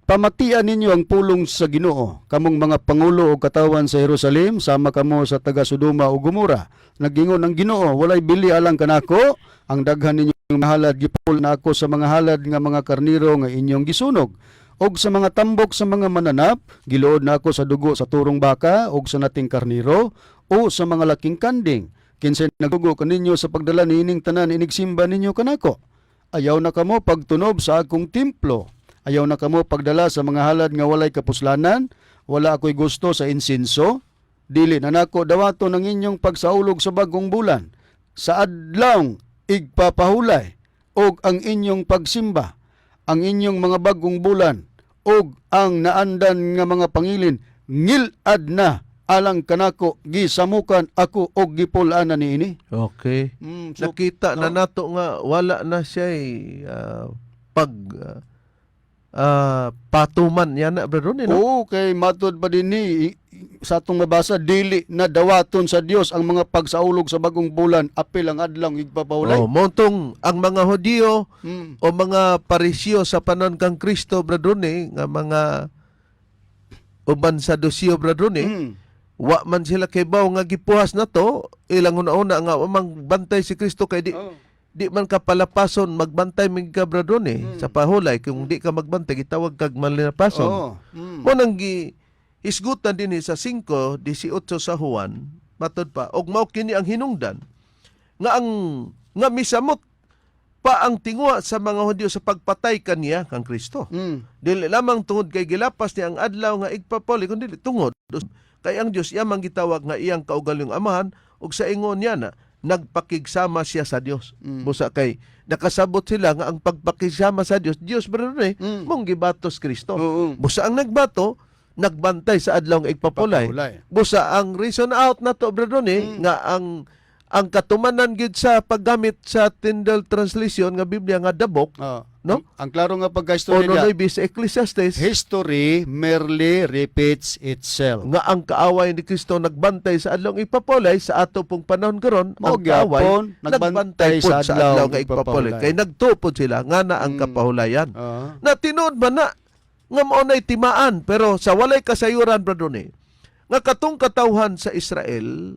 pamatian ninyo ang pulong sa Ginoo, kamong mga pangulo ug katawan sa Jerusalem, sama kamo sa taga Sodoma ug Gomora. Naggingon ang Ginoo, walay bili alang kanako ang daghan ninyong halad, gipul na ako sa mga halad nga mga karniro nga inyong gisunog og sa mga tambok sa mga mananap. Giluod na ako sa dugo sa turong baka og sa nating karniro o sa mga laking kanding. Kinsay nagdugo kaninyo sa pagdala niining tanan inigsimba ninyo kanako? Ayaw na kamo pagtunob sa akong templo. Ayaw na kamo pagdala sa mga halad nga walay kapuslanan. Wala ako'y gusto sa insinso. Dili na nako dawaton ang inyong pagsaulog sa bagong bulan, sa adlawng igpapahulay, og ang inyong pagsimba, ang inyong mga bagong bulan og ang naandan nga mga pangilin. Ngilad na alang kanako, gisamukan ako og gipul-an na niini. Okay. So, Nakita na nato nga wala na siya pag patuman yan na, Brad Ronnie, no? Oo, kay matod pa din ni sa atong mabasa, dili na dawaton sa Dios ang mga pagsaulog sa bagong bulan, apil ang adlaw igpapahulay. Oh, montong ang mga Hudiyo o mga Pariseo sa panon kang Kristo, Brad Ronnie, nga mga uban sa Dosio, Brad Ronnie, wa man sila kibaw nga gipuhas na to. Ilang una-una nga wa mang bantay si Kristo kay di di man ka palapason magbantay mig ka, Brad Ronnie, sa pahulay. Kung di ka magbantay, gitawag kag malinapason. Mo nang gi hisgutan dinhi sa 5:18 sa Juan, matod pa og mao kini ang hinungdan nga ang nga misamot pa ang tinguha sa mga Hudyo sa pagpatay kaniya kang Kristo. Dili lamang tungod kay gilapas niya ang adlaw nga igpapahulay, kundi tungod kay ang Dios iya man gitawag nga iyang kaugalingong amahan ug sa ingon niya na nagpakigsama siya sa Dios. Busa kay nakasabot sila nga ang pagpakigsama sa Dios, Dios ba rin mong gibatos Kristo. Busa ang nagbato, nagbantay sa adlaw nga igpapulay. Pagpapulay. Busa ang reason out na to, Brother Ronnie, nga ang katumanan gyud sa paggamit sa Tyndale Translation nga Biblia nga dabok, no? Ang klaro nga pagka-istorya Ono niya, 9 sa Ecclesiastes, history merely repeats itself. Nga ang kaaway ni Kristo nagbantay sa adlaw igpapulay, sa ato pong panahon karon Mao ang kaaway gyapon, nagbantay nagbantay pod sa sa adlaw adlaw nga igpapulay igpapulay. kay nagtupod sila nga na ang kapahulayan na tinuod man na nga mao na'y timaan. Pero sa walay kasayuran, Brother Ronnie, nga katong katawhan sa Israel,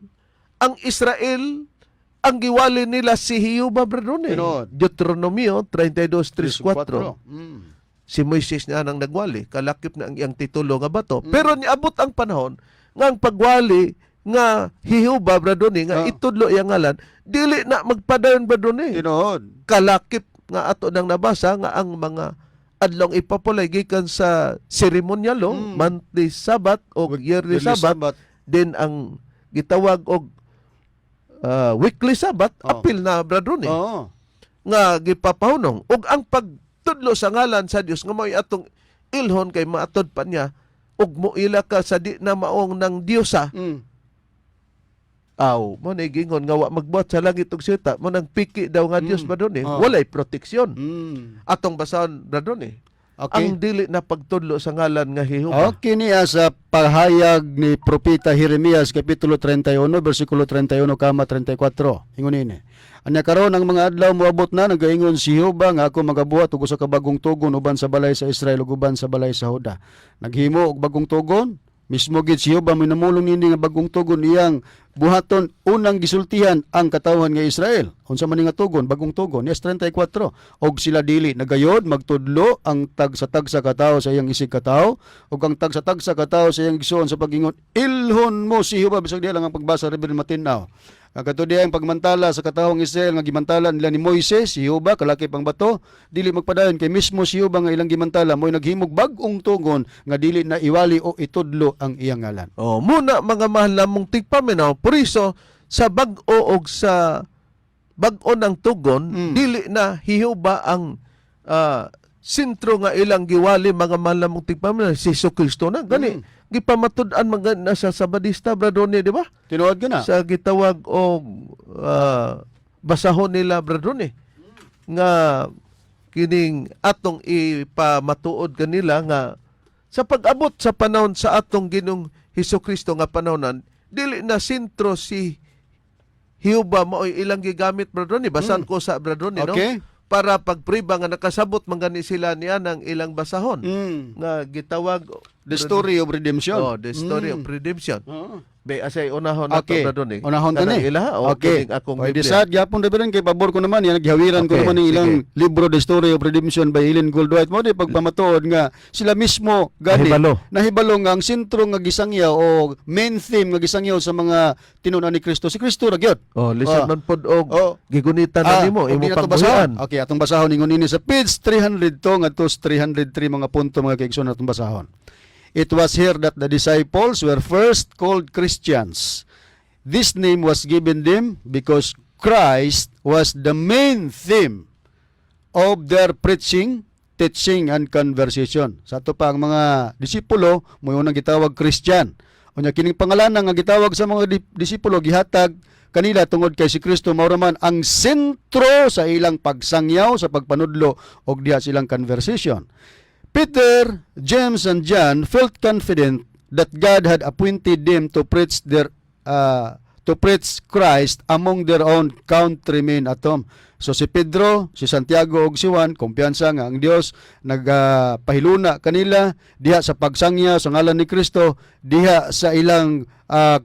ang Israel ang giwali nila si Jehova, Brother Ronnie. Tinuod. Deuteronomio 32:3-4. Si Moises niya nang nagwali, kalakip na ang iyang titulo nga bato. Pero niabot ang panahon nga ang pagwali nga Jehova, Brother Ronnie, nga itudlo iyang ngalan, dili na magpadayon, Brother Ronnie. Tinuod. Kalakip nga ato nang nabasa nga ang mga adlong ipapulay gikan sa seremonyal o monthly Sabbath o yearly Yearly Sabbath, then ang gitawag og weekly Sabbath, apil na, Brother Ronnie, nga gipapahunong ug ang pagtudlo sa ngalan sa Dios nga mao'y atong ilhon kay maatod pa niya ug moila ka sa di na maong ng Diyosa. Aw, mo na gingon nga wa magbuhat sa langit ug syuta, mo nang piki daw nga Dios ba doon eh. Walay proteksyon. Atong basahon, Brother eh. Okay. Ang dili na pagtudlo sa ngalan nga Jehova. Okay niya sa pahayag ni Propeta Jeremias kapitulo 31 bersikulo 31 kama 34. Ingon ini. Anya karon ang mga adlaw moabot na, nagaingon si Jehova, nga ako magabuhat og usa ka bagong tugon uban sa balay sa Israel ug uban sa balay sa Juda. Naghimo og bagong tugon. Mismo gid si Jehova minamulong nini nga bagong tugon iyang buhaton, unang gisultihan ang katawhan nga Israel. Unsa man ni nga tugon, bagong tugon? Yes, 34. Og sila dili nagayod magtudlo ang tagsa-tagsa ka tawo sa iyang isig katawo ug ang tagsa-tagsa ka tawo sa iyang igsoon sa pagingon, ilhon mo si Jehova. Bisag diha lang ang pagbasa, Reverend Matinaw. Ang kato diha ang pagmantala sa katawang Israel nga gimantala nila ni Moises, si Jehova kalaki pang bato, dili magpadayon kay mismo si Jehova nga ilang gimantala mo'y naghimog bag-ong tugon nga dili na iwali o itudlo ang iyang ngalan. Oh, muna mga mahal namong tigpaminaw, puriso sa bag-o og sa bag-o ng tugon, dili na Jehova ang sentro nga ilang giwali, mga mahal namong tigpaminaw, si Hesus Kristo na gani. Gipamatud-an man gani na sa Sabadista, Brad Ronnie, di ba? Tinuod ka na. Sa gitawag og basahon nila, Brad Ronnie, nga kining atong ipamatuod kanila nga sa pag-abot sa panahon sa atong Ginoong Hesus Kristo nga panahonan, dili na sentro si Jehova maoy ilang gigamit, Brad Ronnie. Basan ko sa, Brad Ronnie, no? Okay. Para pagpriba nga nakasabot man gani sila niya ng ilang basahon nga gitawag The Story of Redemption. Oh, The Story of Redemption. Oo. Be asay unahon nato, Okay. Brad Ronnie. Unahon ta Kanang ni. ilaha o Okay. kining akong Pwede Biblia? sad gyapon, Reverend, kay pabor ko naman yan, gihawiran ko Okay, naman ang ilang sige. libro, The Story of Redemption by Ellen Goldwhite. Mo di pagpamatuod nga sila mismo gani Nahibalo. nahibalo nga ang sentro nga gisangyaw o main theme nga gisangyaw sa mga tinunan ni Kristo, si Kristo ra gyud. Oh, lisod man pod og Oh. gigunitan na nimo Og imo di na to pangbuhian. basahon. Okay, atong basahon ingon ini sa page 302 ngadto sa 303 mga punto, mga kaigsoon, atong basahon. It was here that the disciples were first called Christians. This name was given them because Christ was the main theme of their preaching, teaching, and conversation. Sa ato pa ang mga disipulo, mo unang gitawag Christian. Unya kining pangalan nga gitawag sa mga disipulo gihatag kanila tungod kay si Kristo mao raman ang sentro sa ilang pagsangyaw, sa pagpanudlo og diha silang conversation. Peter, James, and John felt confident that God had appointed them to preach Christ among their own countrymen atom. So si Pedro, si Santiago ug si Juan, kumpiyansa nga ang Dios nagpahiluna kanila diha sa pagsangya sa ngalan ni Kristo diha sa ilang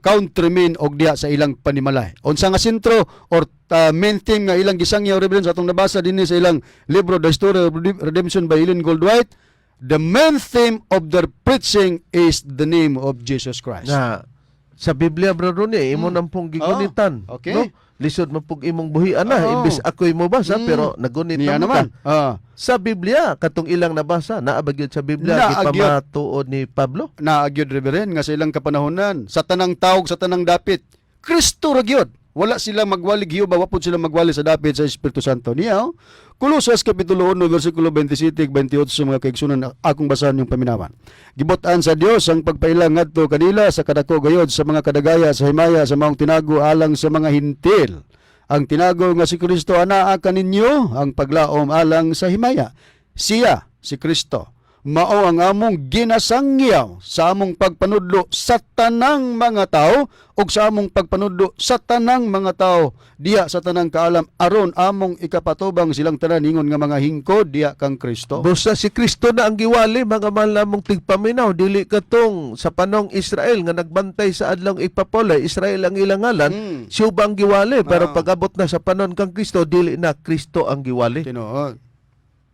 countrymen og diha sa ilang panimalay. Unsa nga sentro or main theme nga ilang gisangya, Reverend, sa atong nabasa dinhi sa ilang libro, The Story of Redemption by Ellen Goldwhite? The main theme of their preaching is the name of Jesus Christ. Na sa Biblia, Bro Ronnie, imo nang pong gigunitan. Oh, okay. No? Lisod man pug imong buhian na imbis ako'y mo basa pero nagunitan Niya mo naman. ka. Sa Biblia katong ilang nabasa, naa ba gyud sa Biblia Naa gyud. gipamatuod ni Pablo? Naagyod, Reverend, nga sa ilang kapanahonan, sa tanang tawg, sa tanang dapit, Kristo ra gyud. Wala sila magwali Jehova, wa pud sila magwali sa dapit sa Espiritu Santo. Niya, oh. Kolosas Kapitulo 1, versikulo 27 28, mga kaigsunan, akong basahan yung paminawan. Gibot-an sa Dios ang pagpailang ngadto kanila sa kadako gayod sa mga kadagaya sa himaya sa maong tinago alang sa mga Hintil. Ang tinago nga si Kristo anaa kaninyo ang paglaom alang sa himaya. Siya, si Kristo, mao ang among ginasangyaw sa among pagpanudlo sa tanang mga tao ug sa among pagpanudlo sa tanang mga tao diha sa tanang kaalam aron among ikapatubang silang tanan ingon nga mga hingkod diha kang Kristo. Busa si Kristo na ang giwali, mga mahal namong tigpaminaw, dili katong sa panong Israel nga nagbantay sa adlong ipapolay, Israel ang ilang ngalan, siya ba ang giwali? Pero pag-abot na sa panon kang Kristo, dili na Kristo ang giwali. Tinuod.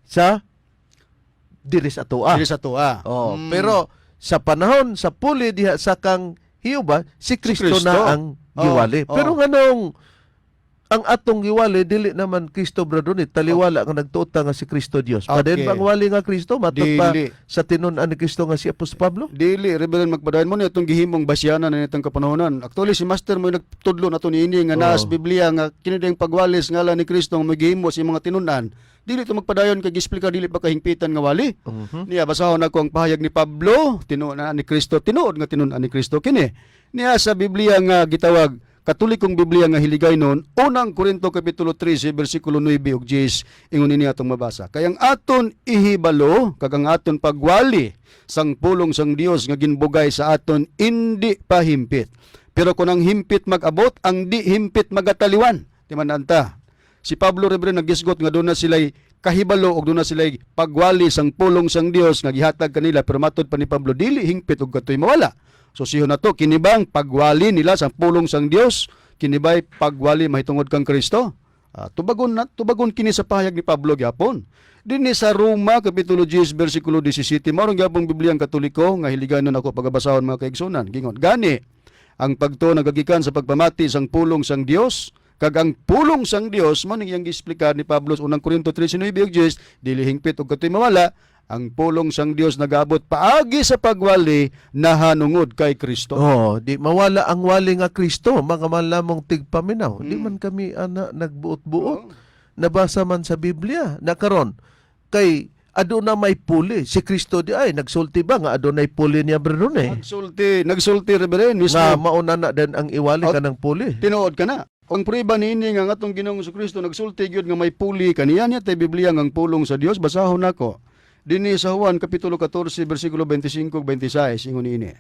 Sa diri sa atoa. Diri sa tuwa. Oh, pero sa panahon sa puli diha sa kang Hiuba, si Kristo Kristo. na ang giwali. Oh. Pero nganong ang atong giwali dili naman Kristo, Brad Ronnie, taliwala nga nagtuot ta nga si Kristo Dios. Paden bang wali nga Kristo matud pa Dili. sa tinun-an ni Kristo nga si Apostol Pablo? Dili, Reverend, magpadayon mo ni itong gihimong basyanan na itong kapanahonan. Actually, si Master mo yung nagtudlo na ito niini nga naas Biblia nga kini ding pagwalis ngala ni Kristo nga magihimo sa mga tinun-an. Dili ito magpadayon kay gisplika dili pa kahingpitan nga wali. Niya basahon ako ang pahayag ni Pablo, tinuod ni Kristo, tinuod nga tinun-an ni Kristo kini. Niya sa Biblia nga gitawag Katolikong Biblia nga hiligay noon, Unang Korinto Kapitulo 13, versikulo 9 ug 10, ingon ini atong mabasa. Kay ang aton ihibalo kag ang aton pagwali sang pulong sang Dios nga ginbugay sa aton indi pahimpit. Pero kung ang himpit mag-abot, ang di himpit magataliwan. Timan anta. Si Pablo, Reverend, nagisgot nga doon na sila'y kahibalo og doon na sila'y pagwali sang pulong sang Dios nga gihatag kanila, pero matod pa ni Pablo dili hingpit og katoy mawala. So siyo na to kinibang pagwali nila sang pulong sang Dios, kinibay pagwali mahitungod kang Kristo? Tubagon na tubagon kini sa pahayag ni Pablo gyapon. Dinhi sa Roma kapitulo 10 bersikulo 17, mao gyapon Biblia ang Katoliko nga hiliganon ako pagabasahon, mga kaigsunan. Gingon gani ang pagtuo nagagikan sa pagpamati sang pulong sang Dios kag ang pulong sang Dios mo ning iyang giexplikar ni Pablo sa Unang Korinto 13:9 ug 10, dili hingpit og katoy mawala. Ang pulong sang Dios nagaabot paagi sa pagwali nahanungod kay Kristo. Oh, di mawala ang wali nga Kristo, mga mahal namong tigpaminaw. Di man kami ana nagbuot-buot. Nabasa man sa Biblia na karon kay Aduna may puli. Si Kristo di ay nagsulti ba nga adunay puli niya, Brad Ronnie? Nagsulti, nagsulti, Reverend, mismo. Nga mauna na din ang iwali kanang puli. Tinuod ka na. Ang prueba niini nga ang atong Ginoong Kristo nagsulti gyud nga may puli kaniya niya tay Biblia nga ang pulong sa Dios, basahon nako. Dinhi sa Juan kapitulo 14 bersikulo 25 ug 26, ingon niini.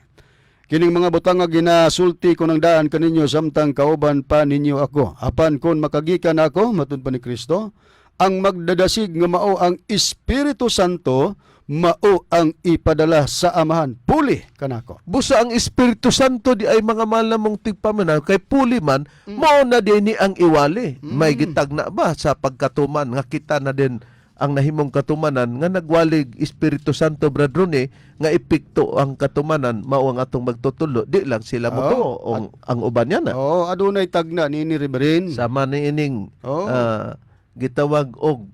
"Kining mga butang nga ginasulti ko ng daan kaninyo samtang kauban pa ninyo ako. Apan kon makagikan ako," matud pa ni Kristo, "ang magdadasig nga mao ang Espiritu Santo, mao ang ipadala sa Amahan. Puli kanako." Busa ang Espiritu Santo di ay, mga mahal na mong tigpaminaw, kay puli man, mao na din ni ang iwali. May gitagna ba sa pagkatuman nga kita na din ang nahimong katumanan nga nagwalig Espiritu Santo, Brad Ronnie, nga epekto ang katumanan mao ang atong magtutulo, di lang sila mo ang uban niya na? Oo, adunay tagna niini, Reverend. Sama ni ining gitawag og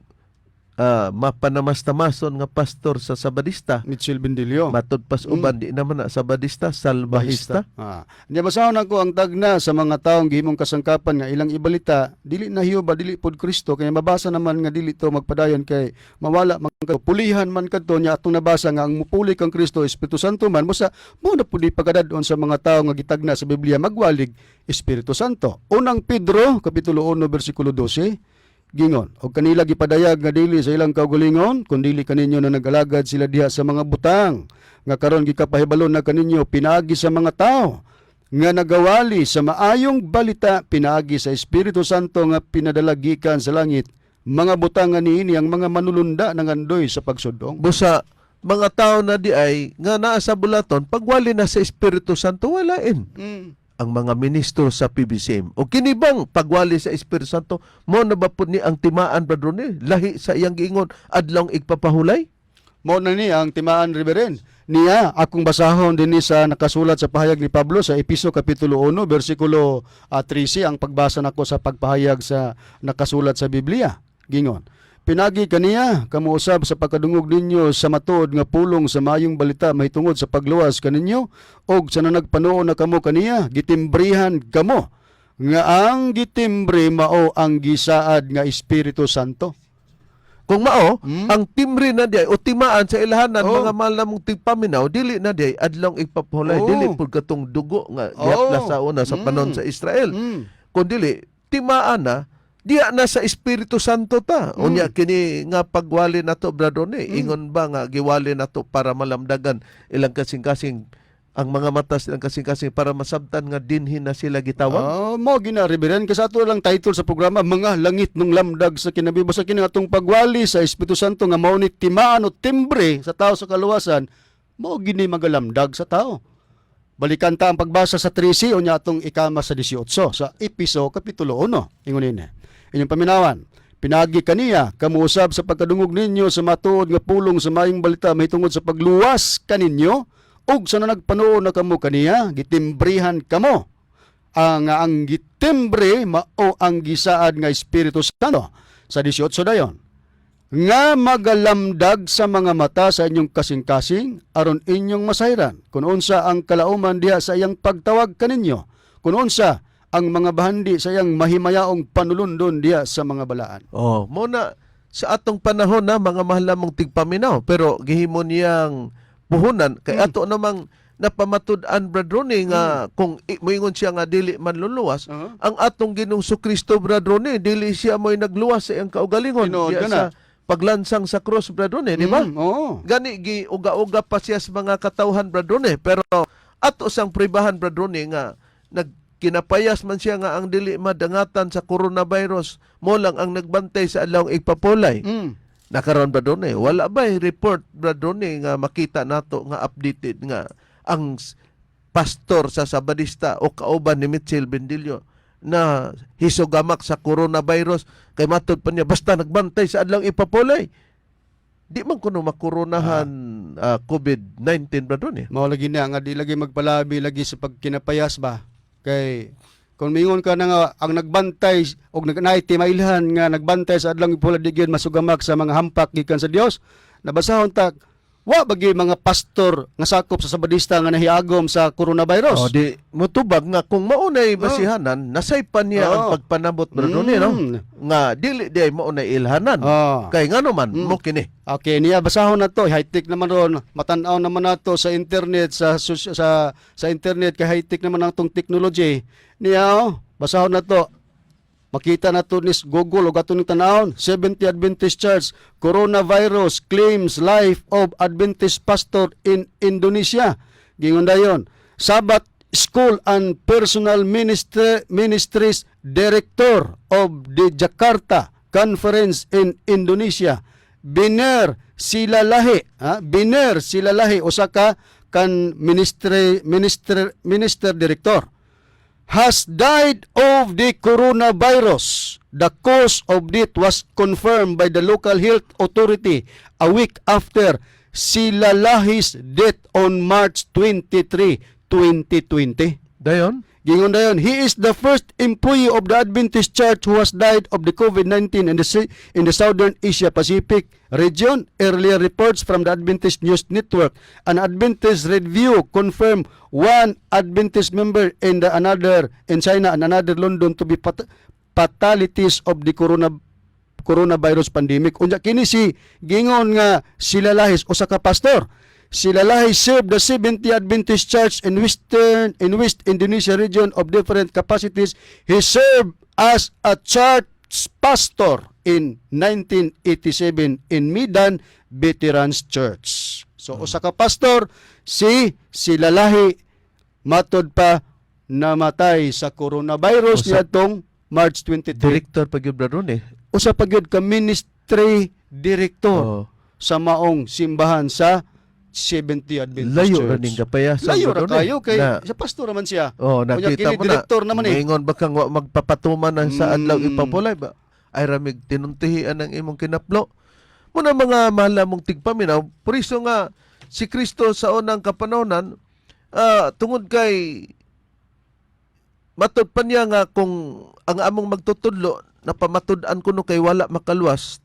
mapanamastamason nga pastor sa Sabadista. Mitchell Bendilio. Matud pas uban, di naman na Sabadista, Salbahista. Ah. Nya basahon ako ang tagna sa mga taong gihimong kasangkapan nga ilang ibalita dili na Hiuba, dili pod Kristo, kay mabasa naman nga dili to magpadayon kay mawala man kadto, pulihan man kadto. Nya atong nabasa nga ang mupuli kang Kristo Espiritu Santo man, busa mo na pud ipakadad-on sa mga tawo nga gitagna sa Biblia magwalig Espiritu Santo. Unang Pedro kapitulo 1 bersikulo 12, gingon, "Og kanila gipadayag nga dili sa ilang kaugalingon kun dili kaninyo na nag-alagad sila diha sa mga butang nga karon gikapahibalon na kaninyo pinaagi sa mga tao nga nagawali sa maayong balita pinaagi sa Espiritu Santo nga pinadala gikan sa langit, mga butang nga niini ang mga manulunda nangandoy sa pagsudong." Busa mga tao na di ay nga naa sa bulaton, pagwali na sa Espiritu Santo, walain ang mga ministro sa PBCM. O kini bang pagwali sa Espiritu Santo mo na ba pud ni ang timaan, Brad Ronnie, lahi sa iyang giingon adlong igpapahulay? Mao na ni ang timaan, Reverend. Niya akong basahon dinhi sa nakasulat sa pahayag ni Pablo sa Episo kapitulo 1 bersikulo 13 ang pagbasa nako sa pagpahayag sa nakasulat sa Biblia. Gingon, "Pinagi kaniya kamo usab sa pagkadungog ninyo sa matuod nga pulong sa maayong balita mahitungod sa pagluwas kaninyo, og sa nagpanuo na kamo kaniya, gitimbrihan kamo nga ang gitimbre mao ang gisaad nga Espiritu Santo." Kung mao, ang timbre na di ay o timaan sa ilahanan, mga mahal na mong tigpaminaw, dili na di ay adlong igpapahulay, dili pud katong dugo nga gihaplas sa una sa panon sa Israel. Kung dili, timaan na diya na sa Espiritu Santo ta. Unya kini nga pagwali nato, Brad Ronnie, ingon ba nga giwali nato para malamdagan ilang kasing-kasing, ang mga mata silang kasing-kasing, para masabtan nga dinhi na sila gitawag? Oh, mo gina, Reverend, kasi ato lang title sa programa, Mga Langit ng Lamdag sa Kinabi. Basta kini atong pagwali sa Espiritu Santo nga mao ni timaan o timbre sa tao sa kaluwasan, mao gini magalamdag sa tao. Balikan ta ang pagbasa sa 13 o nya atong ikama sa 18 sa Episo kapitulo 1. Ingon ini. Inyong paminawan. "Pinagi kaniya kamo usab sa pagkadungog ninyo sa matuod nga pulong sa maayong balita mahitungod sa pagluwas kaninyo, ug sa nagpanuo na kamo kaniya, gitimbrihan kamo ang gitimbre mao ang gisaad nga Espiritu Santo." Sa 18 dayon, "Nga magalamdag sa mga mata sa inyong kasing-kasing aron inyong masayran kung unsa ang kalauman diha sa iyang pagtawag kaninyo, kung unsa ang mga bahandi sa iyang mahimayaong panulundon diha sa mga balaan." Oh, mo na sa atong panahon na, mga mahal namong tigpaminaw, pero gihimo niyang puhunan kay ato namang napamatud-an, Brad Ronnie, nga kung moingon siya nga dili man luluwas ang atong Ginoong Kristo, Brad Ronnie, dili siya mo'y nagluwas sa iyang kaugalingon Tinuod diya ka na. sa paglansang sa cross, Brad Ronnie, di ba? Oo. Gani gi uga-uga pa siya sa mga katawhan, Brad Ronnie, pero ato sang pribahan, Brad Ronnie, nga nagkinapayas man siya nga ang dili madangatan sa coronavirus mo lang ang nagbantay sa adlawng igpapulay. Nakaron, Brad Ronnie, wala ba report, Brad Ronnie, nga makita nato nga updated nga ang pastor sa Sabadista o kauban ni Mitchell Bendillo na hisugamak sa coronavirus, kay matod pa niya basta nagbantay sa adlawng ipapulay di man kuno makoronahan COVID-19, Brad Ronnie? Mao lagi na nga di lagi magpalabi lagi sa pagkinapayas ba, kay kung mingon ka na nga ang nagbantay og nagnay timailhan nga nagbantay sa adlawng ipula di gyud masugamak sa mga hampak gikan sa Dios, nabasahon ta. Wa bagi mga pastor nga sakop sa Sabadista nga nahiagom sa coronavirus. Oh, di motubag nga kung maunay basihanan, nasaypan niya ang pagpanabot, Brad Ronnie, no? Nga dili di ay maunay ilhanan. Kay ngano man mo kini. Okay, niya basahon na to, high-tech naman ron, matanaw naman nato sa internet, sa internet kay high-tech naman ang atong technology. Niya oh, basahon na to. Makita na to ni Google o ato ning tanawon, 70 Adventist Church, coronavirus claims life of Adventist pastor in Indonesia. Gingon dayon, Sabbath School and Personal Ministries Director of the Jakarta Conference in Indonesia, Biner Silalahi, ha? Biner Silalahi, usa ka kan ministry minister minister director, has died of the coronavirus. The cause of death was confirmed by the local health authority a week after Silalahi's death on March 23, 2020. Dayon? Gingon dayon, he is the first employee of the Adventist Church who has died of the COVID-19 in the Southern Asia Pacific region. Earlier reports from the Adventist News Network and Adventist Review confirm one Adventist member in the another in China and another London to be fatalities of the coronavirus pandemic. Unya kini si gingon nga Silalahis, usa ka pastor. Silalahi served the 70 Adventist Church in West Indonesia region of different capacities. He served as a church pastor in 1987 in Medan Veterans Church. So usa ka pastor si Silalahi, matod pa namatay sa coronavirus niadtong March 23. Director pa gyud, Brad Ronnie. Usa pa gyud ka ministry director sa maong simbahan sa 70 Adventist Layo Church. ra ning kapayasan, Layo ra Brad Ronnie. kayo kay sa pastor naman siya. Oh, Unya, nakita kini mo na. director naman eh. Maingon ba kang wa magpapatuman ang sa adlaw ipapulay ba? Ay ramig tinuntihian ang imong kinaplo. Muna mga mahal na mong tigpaminaw, puriso nga si Kristo sa unang kapanahonan, tungod kay matud pa niya nga kung ang among magtutudlo napamatud-an kuno kay wala makaluwas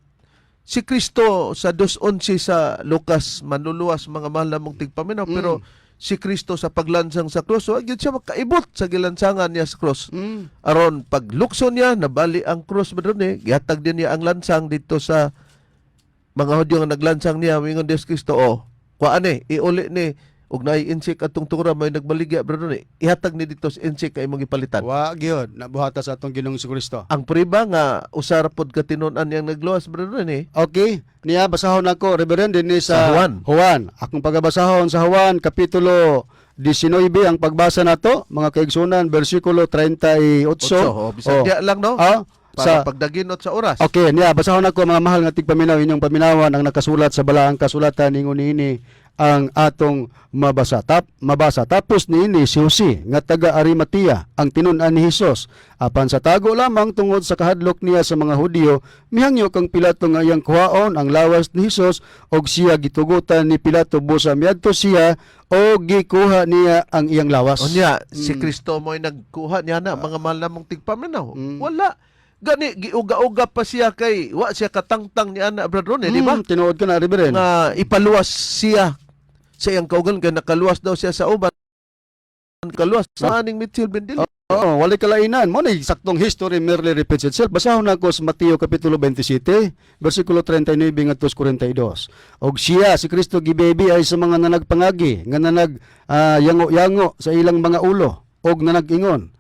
si Kristo sa 2:11 sa Lucas, manluluwas, mga mahal na mong tigpaminaw, pero si Kristo sa paglansang sa krus, wa gyud siya makaibot sa gilansangan niya sa krus. Aron paglukso niya, nabali ang krus ba eh, gihatag din niya ang lansang dito sa mga Hudyo nga naglansang niya. Mingon Dios Kristo, "Oh, kuan ni, iuli ni ug naay insik atong tura, may nagbaligya, brother ni, ihatag ni dito sa insik kay imong gipalitan." Wa gyud nabuhata sa atong Ginoong Kristo. Ang priba nga usa ra pod ka tinun-an niyang nagluwas, brother ni. Okay, niya basahon ako, Reverend, dinhi sa Sa Juan. Juan. Akong pagabasahon sa Juan kapitulo 19 ang pagbasa nato, mga kaigsunan, bersikulo 38. Otso, oh, bisan diya lang, no? Ah, para pagdaginot sa oras. Okay, niya basahon ako, mga mahal nga tigpaminaw, inyong paminawan ang nakasulat sa balaang kasulatan. Ingon niini ang atong mabasa. Mabasa. Tapos niini si Jose nga taga Arimatea ang tinun-an ni Hesus. Apan sa tago lamang tungod sa kahadlok niya sa mga Hudiyo, mihangyo kang Pilato nga iyang kuhaon ang lawas ni Hesus og siya gitugutan ni Pilato. Busa miadto siya og gikuha niya ang iyang lawas. Unya, si Kristo mo'y nagkuha niya na, mga mahal na mong tigpaminaw. Wala. Gani, giuga-uga pa siya kay wa siya katangtang ni ana, Brad Ronnie, di ba? Tinuod ka na, Reverend. Nga ipaluwas siya sa iyang kaugalingon kay nakaluwas daw siya sa uban. Kaluwas sa aning Mitchell Bendil. Oo, walay kalainan. Mo na saktong history merely repeats itself. Basahon nako sa Mateo kapitulo 27, bersikulo 39 ngadto sa 42. Og siya si Kristo gibebi ay sa mga nanagpangagi nga nanag yango-yango sa ilang mga ulo og nanag-ingon,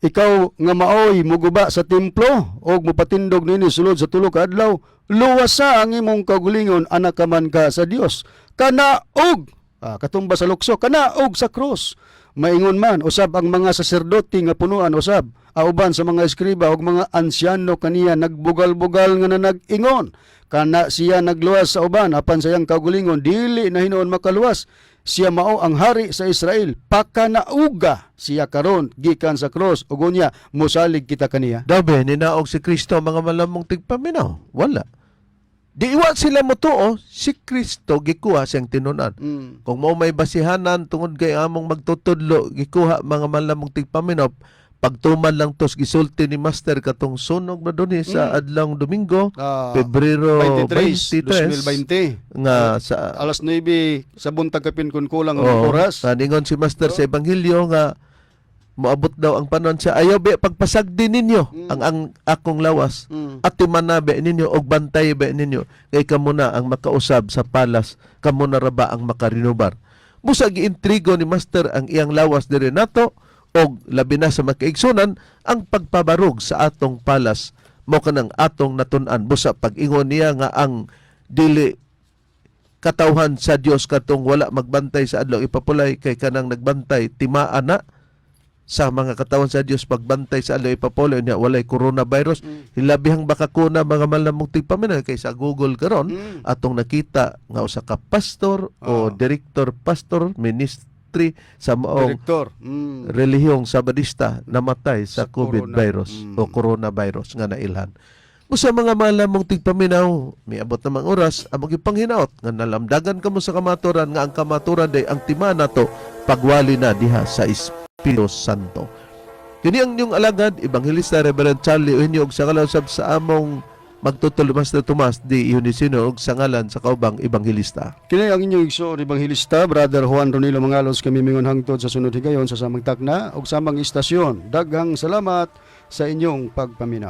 "Ikaw nga maoy muguba sa templo og mupatindog nini sulod sa 3 ka adlaw, luwasa ang imong kaugalingon, anak ka man ka sa Dios. Kanaog!" Katumba sa lukso, "Kanaog sa krus." Maingon man usab ang mga saserdote nga punuan usab auban sa mga eskriba ug mga ansyano kaniya, nagbugal-bugal nga nanag-ingon, "Kana siya nagluwas sa uban, apan sa iyang kaugalingon dili na hinuon makaluwas. Siya mao ang hari sa Israel, pakanauga siya karon gikan sa krus ug unya mosalig kita kaniya. Daw be, ninaog si Kristo, mga malamong tigpaminaw? Wala. Di iwa sila mo tuo, si Kristo gikuha siyang tinunan. Kung mo may basihanan tungod kay among magtutudlo gikuha, mga malamong tigpaminaw. Pagtuman lang tos gisulti ni Master katong sunog na duni sa adlawng Domingo, Pebrero 23, 23, 2020. nga sa Alas 9 sa buntag kapin kun kulang ang Oo. oras. Ningon si Master sa Ebanghelyo nga moabot daw ang panahon siya, ayaw be pagpasagdi ninyo ang akong lawas. At timana be ninyo og bantay be ninyo kay kamo na ang makausab sa palas, kamo na ra ba ang makarinobar. Busa giintrigo ni Master ang iyang lawas diri nato og labi na sa makaigsunan ang pagpabarog sa atong palas mo kanang atong natun-an. Busa pag-ingon niya nga ang dili katawhan sa Dios katong wala magbantay sa adlaw ipapulay kay kanang nagbantay timaan na sa mga katawan sa Dios pagbantay sa adlaw ipapulay niya walay coronavirus. Hilabihang bakakuna, mga malamong tigpaminaw, kay sa Google karon atong nakita nga usa ka pastor o director pastor ministry sa maong Direktor. Relihiyong Sabadista namatay sa Sa COVID corona. virus o coronavirus nga nailhan. Busa, mga malamong tigpaminaw, miabot namang oras, among ipanghinaot nga nalamdagan kamo sa kamaturan nga ang kamaturan day ang tima nato pagwali na diha sa Espiritu Santo. Kini ang inyong alagad, Ebanghelista Reverend Charlie Eugenio, og sa ngalan sab sa among magtutol Master Tomas D. Unicino og sa ngalan sa kaubang ebanghelista. Kini ang inyong igsoon ebanghelista, Brother Juan Ronilo Mangalos, kami mingon hangtod sa sunod higayon sa samang takna ug samang istasyon. Daghang salamat sa inyong pagpaminaw.